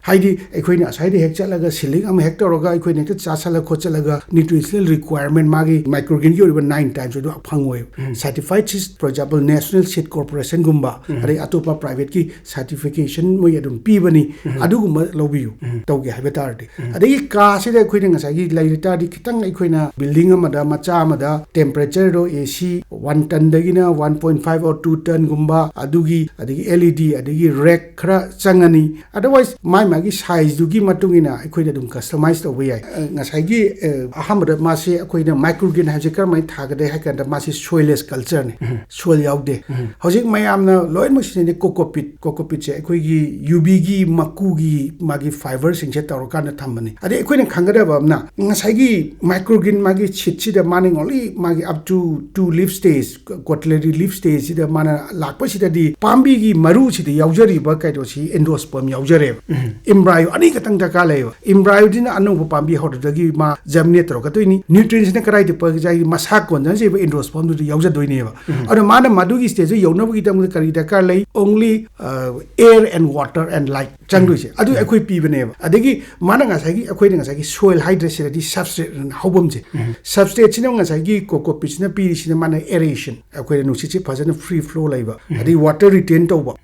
ꯍꯥꯏꯗꯤ ꯑꯩꯈꯣꯏꯅ ꯑꯁ꯭ꯋꯥꯏꯗ ꯍꯦꯛ ꯆꯠꯂꯒ seedling ꯑꯃ ꯍꯦꯛ ꯇꯧꯔꯒ ꯑꯩꯈꯣꯏꯅ ꯍꯦꯛꯇ ꯆꯥꯁꯜꯂ ꯈꯣꯠꯆꯜꯂꯒ nutritional requirement ꯃꯥꯒꯤ microgreen ꯒꯤ ꯑꯣꯏꯕ nine times ꯑꯗꯨ ꯐꯪꯉꯣꯏ꯫ Certified seeds, for example, National Seed Corporation ꯒꯨꯝꯕ, ꯑꯗꯩ ꯑꯇꯣꯞꯄ private ꯀꯤ certification ꯃꯣꯏ ꯑꯗꯨꯝ ꯄꯤꯕꯅꯤ꯫ ꯑꯗꯨꯒꯨꯝꯕ ꯂꯧꯕꯤꯌꯨ, ꯇꯧꯒꯦ ꯍꯥꯏꯕ ꯇꯥꯔꯗꯤ꯫ ꯑꯗꯒꯤ ꯀꯥꯁꯤꯗ ꯑꯩꯈꯣꯏꯅ ꯉꯁꯥꯏꯒꯤ ꯂꯩꯔ ꯇꯥꯔꯗꯤ ꯈꯤꯇꯪ ꯑꯩꯈꯣꯏꯅ building ꯑꯃꯗ, ꯃꯆꯥ ꯑꯃꯗ temperature ꯗꯣ A C one ton ꯗꯒꯤꯅ one point five or two ton ꯒꯨꯝꯕ, ꯑꯗꯨꯒꯤ, ꯑꯗꯒꯤ L E D, ꯑꯗꯒꯤ rack ꯈꯔ ꯆꯪꯉꯅꯤ꯫ Otherwise ꯃꯥꯏ ꯃꯥꯒꯤ size ꯗꯨꯒꯤ ꯃꯇꯨꯡ ꯏꯟꯅ ꯑꯩꯈꯣꯏꯅ ꯑꯗꯨꯝ customize ꯇꯧꯕ ꯌꯥꯏ꯫ ꯑ, ꯉꯁꯥꯏꯒꯤ, ꯑ, ꯑꯍꯥꯟꯕꯗ ꯃꯥꯁꯦ ꯑꯩꯈꯣꯏꯅ microgreen ꯍꯥꯏꯕꯁꯦ ꯀꯔꯝꯍꯥꯏꯅ ꯊꯥꯒꯗꯦ ꯍꯥꯏ ꯀꯥꯟꯗ ꯃꯥꯁꯦ soilless culture ꯅꯤ꯫ Soil ꯌꯥꯎꯗꯦ꯫ ꯍꯧꯖꯤꯛ ꯃꯌꯥꯝꯅ ꯂꯣꯏꯅꯃꯛ ꯁꯤꯖꯤꯟꯅꯩ cocopeat꯫ Cocopeat ꯁꯦ ꯑꯩꯈꯣꯏꯒꯤ ꯌꯨꯕꯤꯒꯤ ꯃꯀꯨꯒꯤ ꯃꯥꯒꯤ fibre ꯁꯤꯡꯁꯦ ꯇꯧꯔꯀꯥꯟꯗ ꯊꯝꯕꯅꯤ꯫ ꯑꯗꯩ ꯑꯩꯈꯣꯏꯅ ꯈꯪꯒꯗꯕ ꯑꯃꯅ ꯉꯁꯥꯏꯒꯤ microgreen ꯃꯥꯒꯤ seed ꯁꯤꯗ ꯃꯥꯅ only ꯃꯥꯒꯤ up to two leaf stage, quarterly leaf stage ꯁꯤꯗ ꯃꯥꯅ ꯂꯥꯛꯄꯁꯤꯗꯗꯤ ꯄꯥꯝꯕꯤꯒꯤ ꯃꯔꯨꯁꯤꯗ ꯌꯥꯎꯖꯔꯤꯕ ꯀꯩꯅꯣꯁꯤ endosperm ꯌꯥꯎꯖꯔꯦꯕ꯫ Embryo ꯑꯅꯤ ꯈꯛꯇꯪ ꯗꯔꯀꯥꯔ ꯂꯩꯌꯦꯕ꯫ Embryo ꯁꯤꯅ ꯑꯅꯧꯕ ꯄꯥꯝꯕꯤ ꯍꯧꯔꯛꯄꯗꯒꯤ ꯃꯥ germinate ꯇꯧꯔꯛꯀꯗꯣꯏꯅꯤ꯫ Nutrient ꯁꯤꯅ ꯀꯗꯥꯏꯗ ꯄꯛ-, ꯉꯁꯥꯏꯒꯤ ꯃꯁꯥ ꯀꯣꯟꯅꯖꯔꯤꯕ endosperm ꯗꯨꯗ ꯌꯥꯎꯖꯗꯣꯏꯅꯦꯕ꯫ ꯑꯗꯣ ꯃꯥꯅ ꯃꯗꯨꯒꯤ stage ꯇꯨ ꯌꯧꯅꯕꯒꯤꯗꯃꯛꯇ ꯀꯔꯤ ꯗꯔꯀꯥꯔ ꯂꯩ? Only, uh, air and water and light ꯆꯪꯗꯣꯏꯁꯦ꯫ ꯑꯗꯨ ꯑꯩꯈꯣꯏ ꯄꯤꯕꯅꯦꯕ꯫ ꯑꯗꯒꯤ ꯃꯥꯅ ꯉꯁꯥꯏꯒꯤ, ꯑꯩꯈꯣꯏꯅ ꯉꯁꯥꯏꯒꯤ soil ꯍꯥꯏꯗ꯭ꯔꯦ, ꯁꯤꯗꯗꯤ substrate ꯅ ꯍꯧꯐꯝꯁꯦ꯫ Substrate ꯁꯤꯅ ꯉꯁꯥꯏꯒꯤ cocopeat ꯁꯤꯅ ꯄꯤꯔꯤꯁꯤꯅ ꯃꯥꯅ aeration, ꯑꯩꯈꯣꯏꯅ ꯅꯨꯡꯁꯤꯠꯁꯦ ꯐꯖꯅ free flow ꯂꯩꯕ, ꯑꯗꯩ water retain ꯇꯧꯕ,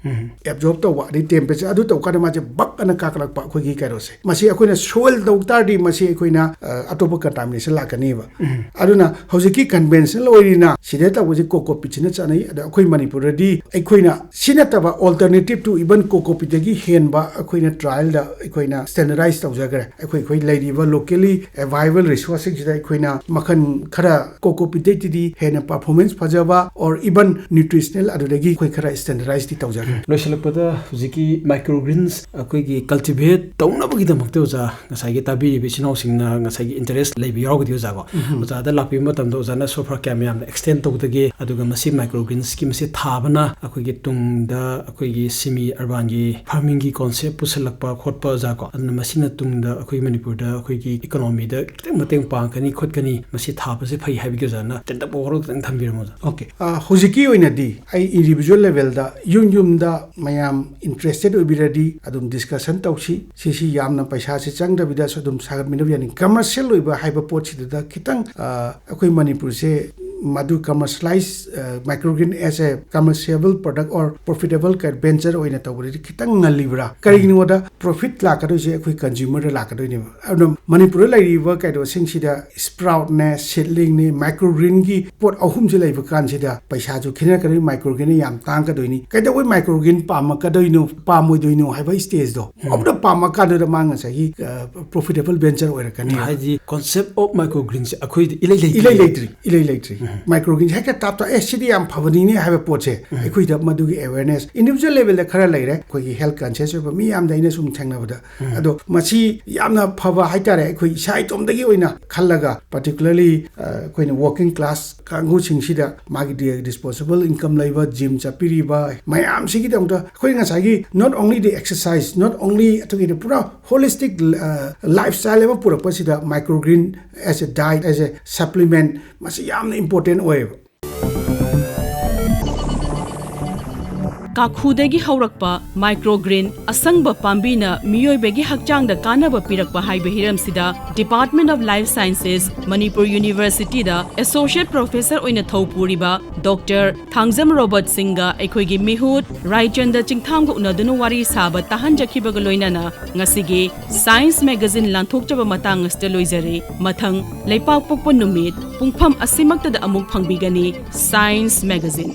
absorb ꯇꯧꯕ, ꯑꯗꯩ temperature ꯑꯗꯨ ꯇꯧ ꯀꯥꯟꯗ ꯃꯥꯁꯦ ꯕꯛ ꯑꯅ ꯀꯥꯈꯠꯂꯛꯄ ꯑꯩꯈꯣꯏꯒꯤ ꯀꯩꯅꯣꯁꯦ꯫ ꯃꯁꯤ ꯑꯩꯈꯣꯏꯅ soil ꯇꯧ ꯇꯥꯔꯗꯤ ꯃꯁꯤ ꯑꯩꯈꯣꯏꯅ, ꯑ, ꯑꯇꯣꯞꯄ contamination ꯂꯥꯛꯀꯅꯦꯕ꯫ ꯑꯗꯨꯅ ꯍꯧꯖꯤꯛꯀꯤ conventional ꯑꯣꯏꯔꯤꯅ ꯁꯤꯗ ꯇꯧꯕꯁꯦ cocopeat ꯁꯤꯅ ꯆꯠꯅꯩ꯫ ꯑꯗ ꯑꯩꯈꯣꯏ ꯃꯅꯤꯄꯨꯔꯗꯗꯤ ꯑꯩꯈꯣꯏꯅ ꯁꯤ ꯅꯠꯇꯕ alternative to even cocopeat ꯇꯒꯤ ꯍꯦꯟꯕ ꯑꯩꯈꯣꯏꯅ trial ꯗ ꯑꯩꯈꯣꯏꯅ standardize ꯇꯧꯖꯈ꯭ꯔꯦ꯫ ꯑꯩꯈꯣꯏ, ꯑꯩꯈꯣꯏ ꯂꯩꯔꯤꯕ locally available resource ꯁꯤꯡꯁꯤꯗ ꯑꯩꯈꯣꯏꯅ ꯃꯈꯜ ꯈꯔ cocopeat ꯇꯩꯗꯤ ꯍꯦꯟꯅ performance ꯐꯖꯕ or even nutritional ꯑꯗꯨꯗꯒꯤ ꯑꯩꯈꯣꯏ ꯈꯔ standardize ꯇꯤ ꯇꯧꯖꯈ꯭ꯔꯦ꯫ ꯂꯣꯏꯁꯤꯜꯂꯛꯄꯗ ꯍꯧꯖꯤꯛꯀꯤ microgreens ꯑꯩꯈꯣꯏꯒꯤ ꯀꯜꯇꯤꯚꯦꯠ ꯇꯧꯅꯕꯒꯤꯗꯃꯛꯇ ꯑꯣꯖꯥ, ꯉꯁꯥꯏꯒꯤ ꯇꯥꯕꯤꯔꯤꯕ ꯏꯆꯤꯟ ꯏꯅꯥꯎꯁꯤꯡꯅ ꯉꯁꯥꯏꯒꯤ ꯏꯟꯇꯔꯦꯁ ꯂꯩꯕ ꯌꯥꯎꯔꯒꯗꯤ ꯑꯣꯖꯥꯀꯣ, ꯑꯣꯖꯥꯗ ꯂꯥꯛꯄꯤꯕ ꯃꯇꯝꯗ ꯑꯣꯖꯥꯅ ꯁꯣꯐ꯭ꯔꯥ ꯀꯌꯥꯝ ꯌꯥꯝꯅ ꯑꯦꯛꯁꯇꯦꯟ ꯇꯧꯗꯒꯦ, ꯑꯗꯨꯒ ꯃꯁꯤ ꯃꯥꯏꯀ꯭ꯔꯣꯒ꯭ꯔꯤꯟꯁꯀꯤ ꯃꯁꯤ ꯊꯥꯕꯅ ꯑꯩꯈꯣꯏꯒꯤ ꯇꯨꯡꯗ ꯑꯩꯈꯣꯏꯒꯤ ꯁꯤꯃꯤ ꯑꯔꯕꯥꯟꯒꯤ ꯐꯥꯔꯃꯤꯡꯒꯤ ꯀꯣꯟꯁꯦꯞ ꯄꯨꯁꯜꯂꯛꯄ ꯈꯣꯠꯄ ꯑꯣꯖꯥꯀꯣ, ꯑꯗꯨꯅ ꯃꯁꯤꯅ ꯇꯨꯡꯗ ꯑꯩꯈꯣꯏ ꯃꯅꯤꯄꯨꯔꯗ ꯑꯩꯈꯣꯏꯒꯤ ꯏꯀꯣꯅꯣꯃꯤꯗ ꯈꯤꯇꯪ ꯃꯇꯦꯡ ꯄꯥꯡꯒꯅꯤ ꯈꯣꯠꯀꯅꯤ, ꯃꯁꯤ ꯊꯥꯕꯁꯦ ꯐꯩ ꯍꯥꯏꯕꯒꯤ ꯑꯣꯖꯥꯅ ꯇꯦꯟꯇꯛꯄ ꯋꯥꯔꯣꯜ ꯈꯤꯇꯪ ꯊꯝꯕꯤꯔꯝꯃꯣ ꯑꯣꯖꯥ꯫ ꯑꯣꯀꯦ, ꯍꯧꯖꯤꯛꯀꯤ ꯑꯣꯏꯅꯗꯤ ꯑꯩ ꯏꯟꯗꯤꯕꯤꯖꯨꯋꯦꯜ ꯂꯦꯚꯦꯜꯗ ꯌꯨꯝ ꯌꯨꯝꯗ ꯃꯌꯥꯝ ꯏꯟꯇꯔꯦꯁꯇꯦꯠ ꯑꯣꯏꯕꯤꯔꯗꯤ ꯑꯗꯨꯝ ꯗꯤꯁꯀꯁꯟ ꯇꯧꯁꯤ꯫ ꯁꯤꯁꯤ ꯌꯥꯝꯅ ꯄꯩꯁꯥꯁꯤ ꯆꯪꯗꯕꯤꯗꯁꯨ ꯑꯗꯨꯝ ꯁꯥꯒꯠꯃꯤꯟꯅꯕ ꯌꯥꯅꯤ꯫ ꯀꯃꯔꯁꯤꯌꯦꯜ ꯑꯣꯏꯕ ꯍꯥꯏꯕ ꯄꯣꯠꯁꯤꯗ ꯈꯤꯇꯪ, ꯑ, ꯑꯩꯈꯣꯏ ꯃꯅꯤꯄꯨꯔꯁꯦ ꯃꯗꯨ ꯀꯃꯔꯁꯤꯌꯦꯂꯥꯏꯁ, ꯃꯥꯏꯀ꯭ꯔꯣꯒ꯭ꯔꯤꯟ as a commerciable product or profitable venture ꯑꯣꯏꯅ ꯇꯧꯕꯗꯗꯤ ꯈꯤꯇꯪ ꯉꯜꯂꯤꯕ꯭ꯔꯥ? ꯀꯔꯤꯒꯤꯅꯣꯗ ꯄ꯭ꯔꯣꯐꯤꯠ ꯂꯥꯛꯀꯗꯣꯏꯁꯦ ꯑꯩꯈꯣꯏ ꯀꯟꯖꯨꯃꯔꯗ ꯂꯥꯛꯀꯗꯣꯏꯅꯦꯕ꯫ ꯑꯗꯨꯅ ꯃꯅꯤꯄꯨꯔꯗ ꯂꯩꯔꯤꯕ ꯀꯩꯅꯣꯁꯤꯡꯁꯤꯗ ꯁ꯭ꯄ꯭ꯔꯥꯎꯠꯅꯦ, ꯁꯤꯗꯂꯤꯡꯅꯦ, ꯃꯥꯏꯀ꯭ꯔꯣꯒ꯭ꯔꯤꯟꯒꯤ ꯄꯣꯠ ꯑꯍꯨꯝꯁꯦ ꯂꯩꯕ ꯀꯥꯟꯁꯤꯗ ꯄꯩꯁꯥꯁꯨ ꯈꯦꯠꯅꯔꯛꯀꯗꯣꯏꯅꯤ, ꯃꯥꯏꯀ꯭ꯔꯣꯒ꯭ꯔꯤꯟꯅ ꯌꯥꯝ ꯇꯥꯡꯒꯗꯣꯏꯅꯤ꯫ ꯀꯩꯗꯧꯕꯩ ꯃꯥꯏꯀ꯭ꯔꯣꯒ꯭ꯔꯤꯟ ꯄꯥꯝꯃꯛꯀꯗꯣꯏꯅꯣ, ꯄꯥꯝꯃꯣꯏꯗꯣꯏꯅꯣ ꯍꯥꯏꯕ ꯁ꯭ꯇꯦꯖꯇꯣ ꯑꯃꯨꯛꯇ ꯄꯥꯝꯃꯛꯀꯥꯟꯗꯨꯗ ꯃꯥ ꯉꯁꯥꯏꯒꯤ ꯄ꯭ꯔꯣꯐꯤꯇꯦꯕꯜ ꯚꯦꯟꯆꯔ ꯑꯣꯏꯔꯛꯀꯅꯤ꯫ ꯍꯥꯏꯗꯤ ꯀꯣꯟꯁꯦꯞ ꯑꯣꯐ ꯃꯥꯏꯀ꯭ꯔꯣꯒ꯭ꯔꯤꯟꯁꯦ ꯑꯩꯈꯣꯏꯗꯤ ꯏꯂꯩ ꯂꯩꯇ꯭ꯔꯤ꯫ ꯏꯂꯩ ꯂꯩꯇ꯭ꯔꯤ, ꯏꯂꯩ ꯂꯩꯇ꯭ꯔꯤ꯫ ꯃꯥꯏꯀ꯭ꯔꯣꯒ꯭ꯔꯤꯟꯁꯦ ꯍꯦꯛꯇ ꯇꯥꯞꯇ ꯑꯦ ꯁꯤꯗꯤ ꯌꯥꯝ ꯐꯕꯅꯤꯅꯦ ꯍꯥꯏꯕ ꯄꯣꯠꯁꯦ ꯑꯩꯈꯣꯏꯗ ꯃꯗꯨꯒꯤ ꯑꯦꯋꯦꯔꯅꯦꯁ ꯏꯟꯗꯤꯕꯤꯖꯨꯋꯦꯜ ꯂꯦꯚꯦꯜꯗ ꯈꯔ ꯂꯩꯔꯦ꯫ ꯑꯩꯈꯣꯏꯒꯤ ꯍꯦꯜꯊ ꯀꯟꯁꯤꯌꯁ ꯑꯣꯏꯕ ꯃꯤ ꯌꯥꯝꯗ ꯑꯩꯅ ꯁꯨꯝ ꯊꯦꯡꯅꯕꯗ, ꯑꯗꯣ ꯃꯁꯤ ꯌꯥꯝꯅ ꯐꯕ ꯍꯥꯏꯇꯥꯔꯦ꯫ ꯑꯩꯈꯣꯏ ꯏꯁꯥ ꯏꯇꯣꯝꯗꯒꯤ ꯑꯣꯏꯅ ꯈꯜꯂꯒ, ꯄꯥꯔꯇꯤꯀꯨꯂꯔꯂꯤ ꯑꯩꯈꯣꯏꯅ ꯋꯥꯔꯀꯤꯡ ꯀ꯭ꯂꯥꯁ ꯀꯥꯡꯕꯨꯁꯤꯡꯁꯤꯗ ꯃꯥꯒꯤ ꯗꯤꯁꯄꯣꯖꯦꯕꯜ ꯏꯟꯀꯝ ꯂꯩꯕ, ꯖꯤꯝ ꯆꯠꯄꯤꯔꯤꯕ ꯃꯌꯥꯝꯁꯤꯒꯤꯗꯃꯛꯇ ꯑꯩꯈꯣꯏ ꯉꯁꯥꯏꯒꯤ not only the exercise, not only ꯑꯗꯨꯒꯤꯗꯤ ꯄꯨꯔꯥ ꯍꯣꯂꯤꯁꯇꯤꯛ ꯂꯥꯏꯐ ꯁ꯭ꯇꯥꯏꯜ ꯑꯃ ꯄꯨꯔꯛꯄꯁꯤꯗ ꯃꯥꯏꯀ꯭ꯔꯣꯒ꯭ꯔꯤꯟ as a diet, as a supplement, ꯃꯁꯤ ꯌꯥꯝꯅ ꯏꯝꯄꯣꯔꯇꯦꯟ ꯑꯣꯏꯌꯦꯕ꯫ ꯀꯥꯈꯨꯗꯒꯤ ꯍꯧꯔꯛꯄ ꯃꯥꯏꯀ꯭ꯔꯣꯒ꯭ꯔꯤꯟ ꯑꯁꯪꯕ ꯄꯥꯝꯕꯤꯅ ꯃꯤꯑꯣꯏꯕꯒꯤ ꯍꯛꯆꯥꯡꯗ ꯀꯥꯟꯅꯕ ꯄꯤꯔꯛꯄ ꯍꯥꯏꯕ ꯍꯤꯔꯝꯁꯤꯗ Department of Life Sciences, Manipur ꯌꯨꯅꯤꯚꯔꯁꯤꯇꯤꯗ ꯑꯦꯁꯣꯁꯤꯌꯦꯠ ꯄ꯭ꯔꯣꯐꯦꯁꯔ ꯑꯣꯏꯅ ꯊꯧ ꯄꯨꯔꯤꯕ ꯗꯣꯛꯇꯔ ꯊꯥꯡꯖꯝ ꯔꯣꯕꯔꯠ ꯁꯤꯡꯒ ꯑꯩꯈꯣꯏꯒꯤ ꯃꯤꯍꯨꯠ ꯔꯥꯏꯆꯟꯗ ꯆꯤꯡꯊꯥꯝꯒ ꯎꯅꯗꯨꯅ ꯋꯥꯔꯤ ꯁꯥꯕ ꯇꯥꯍꯟꯖꯈꯤꯕꯒ ꯂꯣꯏꯅꯅ ꯉꯁꯤꯒꯤ ꯁꯥꯏꯟꯁ ꯃꯦꯒꯥꯖꯤꯟ ꯂꯥꯟꯊꯣꯛꯆꯕ ꯃꯇꯥꯡ ꯑꯁꯤꯗ ꯂꯣꯏꯖꯔꯦ꯫ ꯃꯊꯪ ꯂꯩꯄꯥꯛꯄꯣꯛꯄ ꯅꯨꯃꯤꯠ ꯄꯨꯡꯐꯝ ꯑꯁꯤꯃꯛꯇꯗ ꯑꯃꯨꯛ ꯐꯪꯕꯤꯒꯅꯤ꯫ Science magazine.